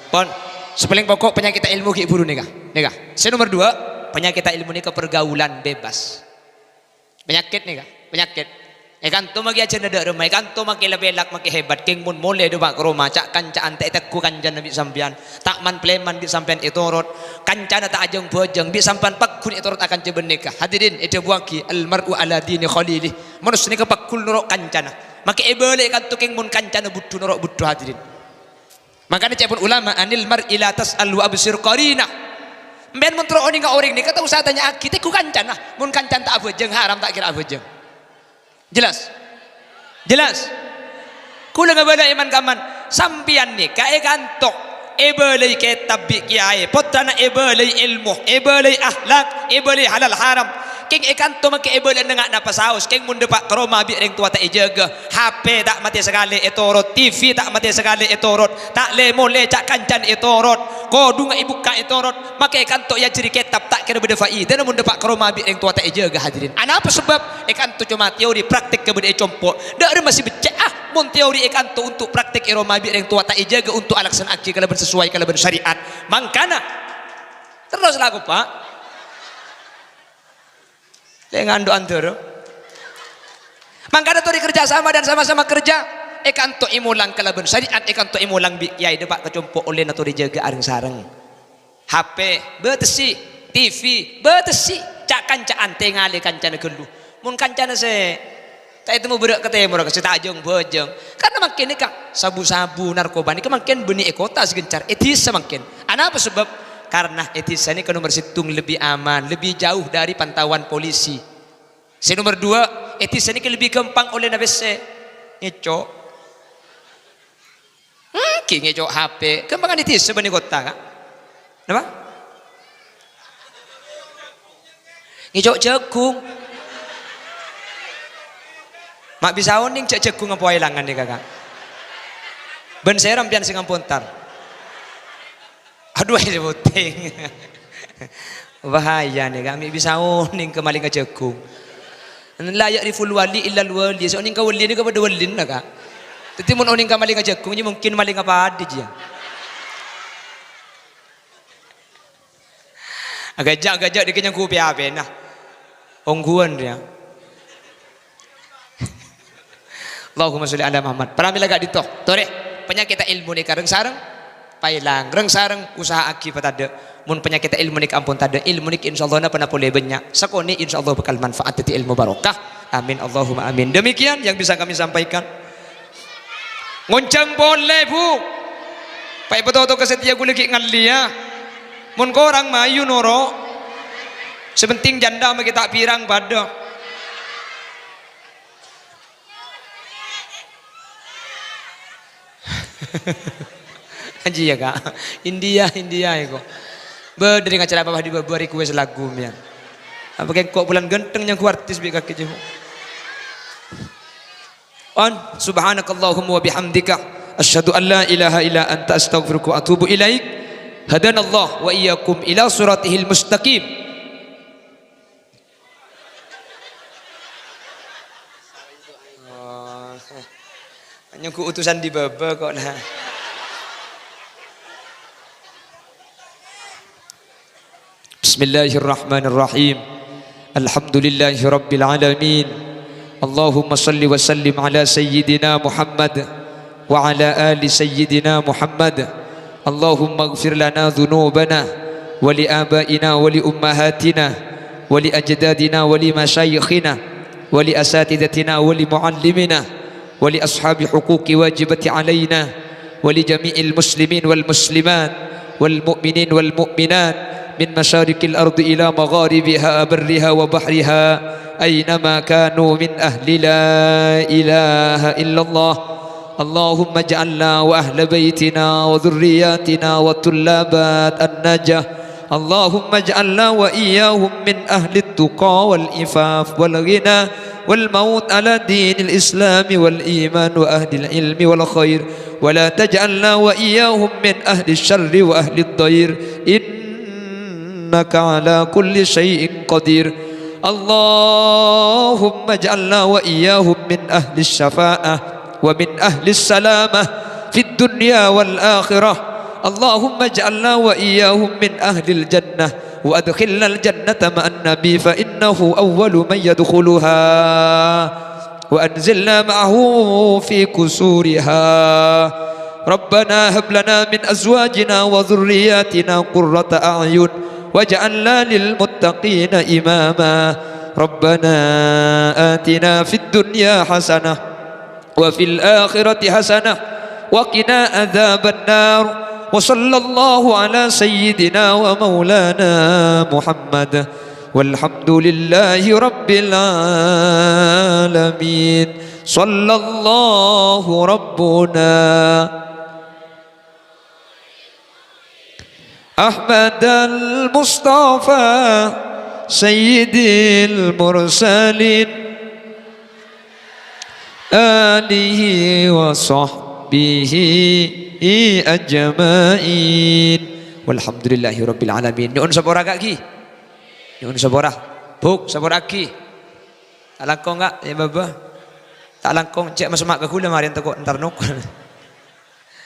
Pon, sè palèng pokok panyakètta èlmo ghi' buru nèka. Nèka. Sè nomer dua, panyakètta èlmo nèka pergaulan bebas. Panyakèt nèka, panyakèt. È kanto maghi ajhârna dâ' remma, è kanto maghi la pèlak, maghi hebat, kèng mon molè dâpa' ka roma, ca'-kanca'an ta' ètegghu kancana bi' sampèyan. Ta' man-palèman bi' sampèyan ètorot, kancana ta' ajâng-bâjâng, bi' sampèyan pagghun ètorot akanca bân nèka. Hadirin, èdhâbuwaghi, "Al mar'u ala dini khalilih." Manossa nèka pagghun noro' kancana. Maghi èbâlâ è kanto kèng mon kancana budhu noro' budhu, hadirin. Mangkana ca'èpon ulama, "Anil mar'i la tas'al wa absir qarinah." Sampèyan mon terro onènga orèng nèka ta' osa tanya'aghi, tegghu kancana. Mon kancana ta' abhâjâng, haram ta' kèra abhâjâng. Jelas? Jelas? Kaulâ ngabâlâi man-kamman, sampèyan nèka è kanto. Èbâlâi kètab bi' kèyaè, pottrana èbâlâi èlmo, èbâlâi akhlak, èbâlâi halal haram. Kèng è kanto makè èbâlâi nèngnga' napa saos, kèng mon dâpa' ka roma bi' rèng towa ta' èjâgâ, H P ta' matè sakalè ètorot, T V ta' matè sakalè ètorot, ta' lè-molè ca'-kancana ètorot, kodhungnga èbukka' ètorot, makè è kanto èajhâri kètab ta' kèra bâdâ faidana mon dâpa' ka roma bi' rèng towa ta' èjâgâ, hadirin. Anapa sabâb? È kanto coma teori, praktek kabâdâ è compo'. Dâ' remma sè beccè'a, mon teori è kanto onto' praktek è roma bi' rèng towa ta' èjâgâ onto' alaksana'aghi kalabân sesuai kalabân syariat. Mangkana, terros la, Pa'. Lè ngandhu' andhârâ. Mangkana torè kerja sama dan sama-sama kerja. È kanto èmolang kalabân syariat, è kanto èmolang bi' kèyaè dâpa' ka compo' ollèna torè jâgâ areng-sareng. H P, bâtessè. T V, bâtessè. Ca'-kancaan tèngalè kancana ghâllu. Mon kancana sè ta' ètemmo bârâ' ka tèmorra, sè ta' jâng-bâjâng. Karna mangkèn nèka, sabu-sabu, narkoba nèka mangkèn bânnè è kottha sè ghâncar, è dhisa mangkèn. Anapa sabâb? Karna è dhisa nèka nomer sèttong lebbi aman, lebbi jauh dari pantauan polisi. Sè nomer dua, è dhisa nèka lebbi ghâmpang ollèna pèssè. Ngèco'. Ènggi ngèco' H P, ghâmpangan è dhisa bânnè kottha, Ka'. Napa? Ngèco' jhâghung. Ma' bisa onèng jhâ' jhâghung apa èlangan nèka, Ka'. Bân sèra sampèyan sè ngampon entar. Adhu, aèng sè potèng. Bahaya nèka, ma' bisa onèng ka malèngnga jhâghung. La ya'riful wali illal wali. Sè onèng ka wali nèka padâ walina, Ka'. Dhâddhi mon onèng ka malèngnga jhâghung, jiyâ mungkin malèngnga padâ, jiyâ. Aghâjâ', aghâjâ' dhika nyangghuwâ P H P-na. Ongghuwân rèya. Allahumma sholli ala Muhammad. Pramila ka'dinto. Torè, panyakèdhâ èlmo nèka rèng-sarèng paèlang, rèng-sarèng usaha'aghi patadâ'. Mon panyakèdhâ èlmo nèka ampon tadâ', èlmo nèka insyaallah napa-napa polè bânnya'. Sakonè' insyaallah bhâkal manfaat dhâddhi èlmo barokah. Amin, Allahumma amin. Demikian yang bisa kami sampaikan. Ngonjhâng polè, Bu. Pa' èpatotoghâ satèya ghulâ ghi' ngallèya. Mon korang mayu noro'. Sè pentèng jhândhâ makè ta' pirang padâ. Anji ya, Kak. India, India ya, kok. Bâdâ rèng acara apa di bâbâ request lagu, ya. Apa kèng kok bulan ganteng nyangghu artis bi' kakè, Ji? An, subhanakallahumma wa bihamdika, asyhadu an la ilaha illa anta, astaghfiruka wa atubu ilaik. Hadanallah wa iyyakum ila siratihil mustaqim. Oh. Nyangghu utusan di bâbâ kok, nah. Bismillahirrahmanirrahim. Alhamdulillahirabbil alamin. Allahumma shalli wa sallim ala sayyidina Muhammad wa ala ali sayyidina Muhammad. Allahumma ighfir lana dzunubana wa li abaina wa li ummahatina wa li ajdadina wa li masyayikhina wa li asatidatina wa li muallimina wa li ashabi huquqi wajibati alaina wa li jami'il muslimin wal muslimat wal mu'minin wal mu'minat min masyariqil ardi ila magharibiha barriha wa bahriha, aina ma kanu, min ahli la ilaha illallah. Allahumma ij'alna wa ahla baitina wa dzurriyyatina wa tullabat an-najah. Allahumma ij'alna wa iyyahum min ahli tuqa wal ifaf wal ghina wal maut ala dinil islami wal iman wa ahlil ilmi wal khair. Wa la taj'alna wa iyyahum min ahli syarri wa ahli dhair. Innaka ala kulli syai'in qadir. Allahumma ij'alna wa iyyahum min ahli syafa'ah wa min ahli salamah fid dunya wal akhirah. Allahumma ij'alna wa iyyahum min ahlil jannah wa adkhilnal jannata ma'an nabi fa innahu awwalu man yadkhuluha wa anzilna ma'ahu fi qusuriha. Rabbana hab lana min azwajina wa dzurriyyatina qurrata a'yun waj'alna lil muttaqina imama. Rabbana atina fid dunya hasanah wa fil akhirati hasanah wa qina adzabannar. Wa sallallahu ala sayyidina wa maulana Muhammad. Walhamdulillahi rabbil alamin. Sallallahu rabbuna. Ahmadal Mustafa Sayyidil Mursalin, alihi wa sahbihi ajma'in. Walhamdulillahi rabbil alamin. Nyu'un sapora, Kak, ghi. Nyu'un sapora. Buk, sapora ghi. Ta' langkong, Kak, ya, Baba. Ta' langkong, cè' masemma' ka ghulâ marèn tako' entar nokol.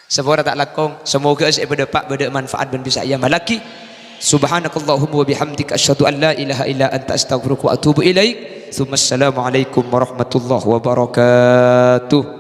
Sapora ta' langkong, samoghâ sè èpadâpa' bâdâ manfaat bân bisa èamallaghi. Subhanakallahumma wa bihamdika, asyhadu an la ilaha illa anta, astaghfiruka wa atubu ilaik. Tsumma assalamualaikum warahmatullahi wabarakatuh.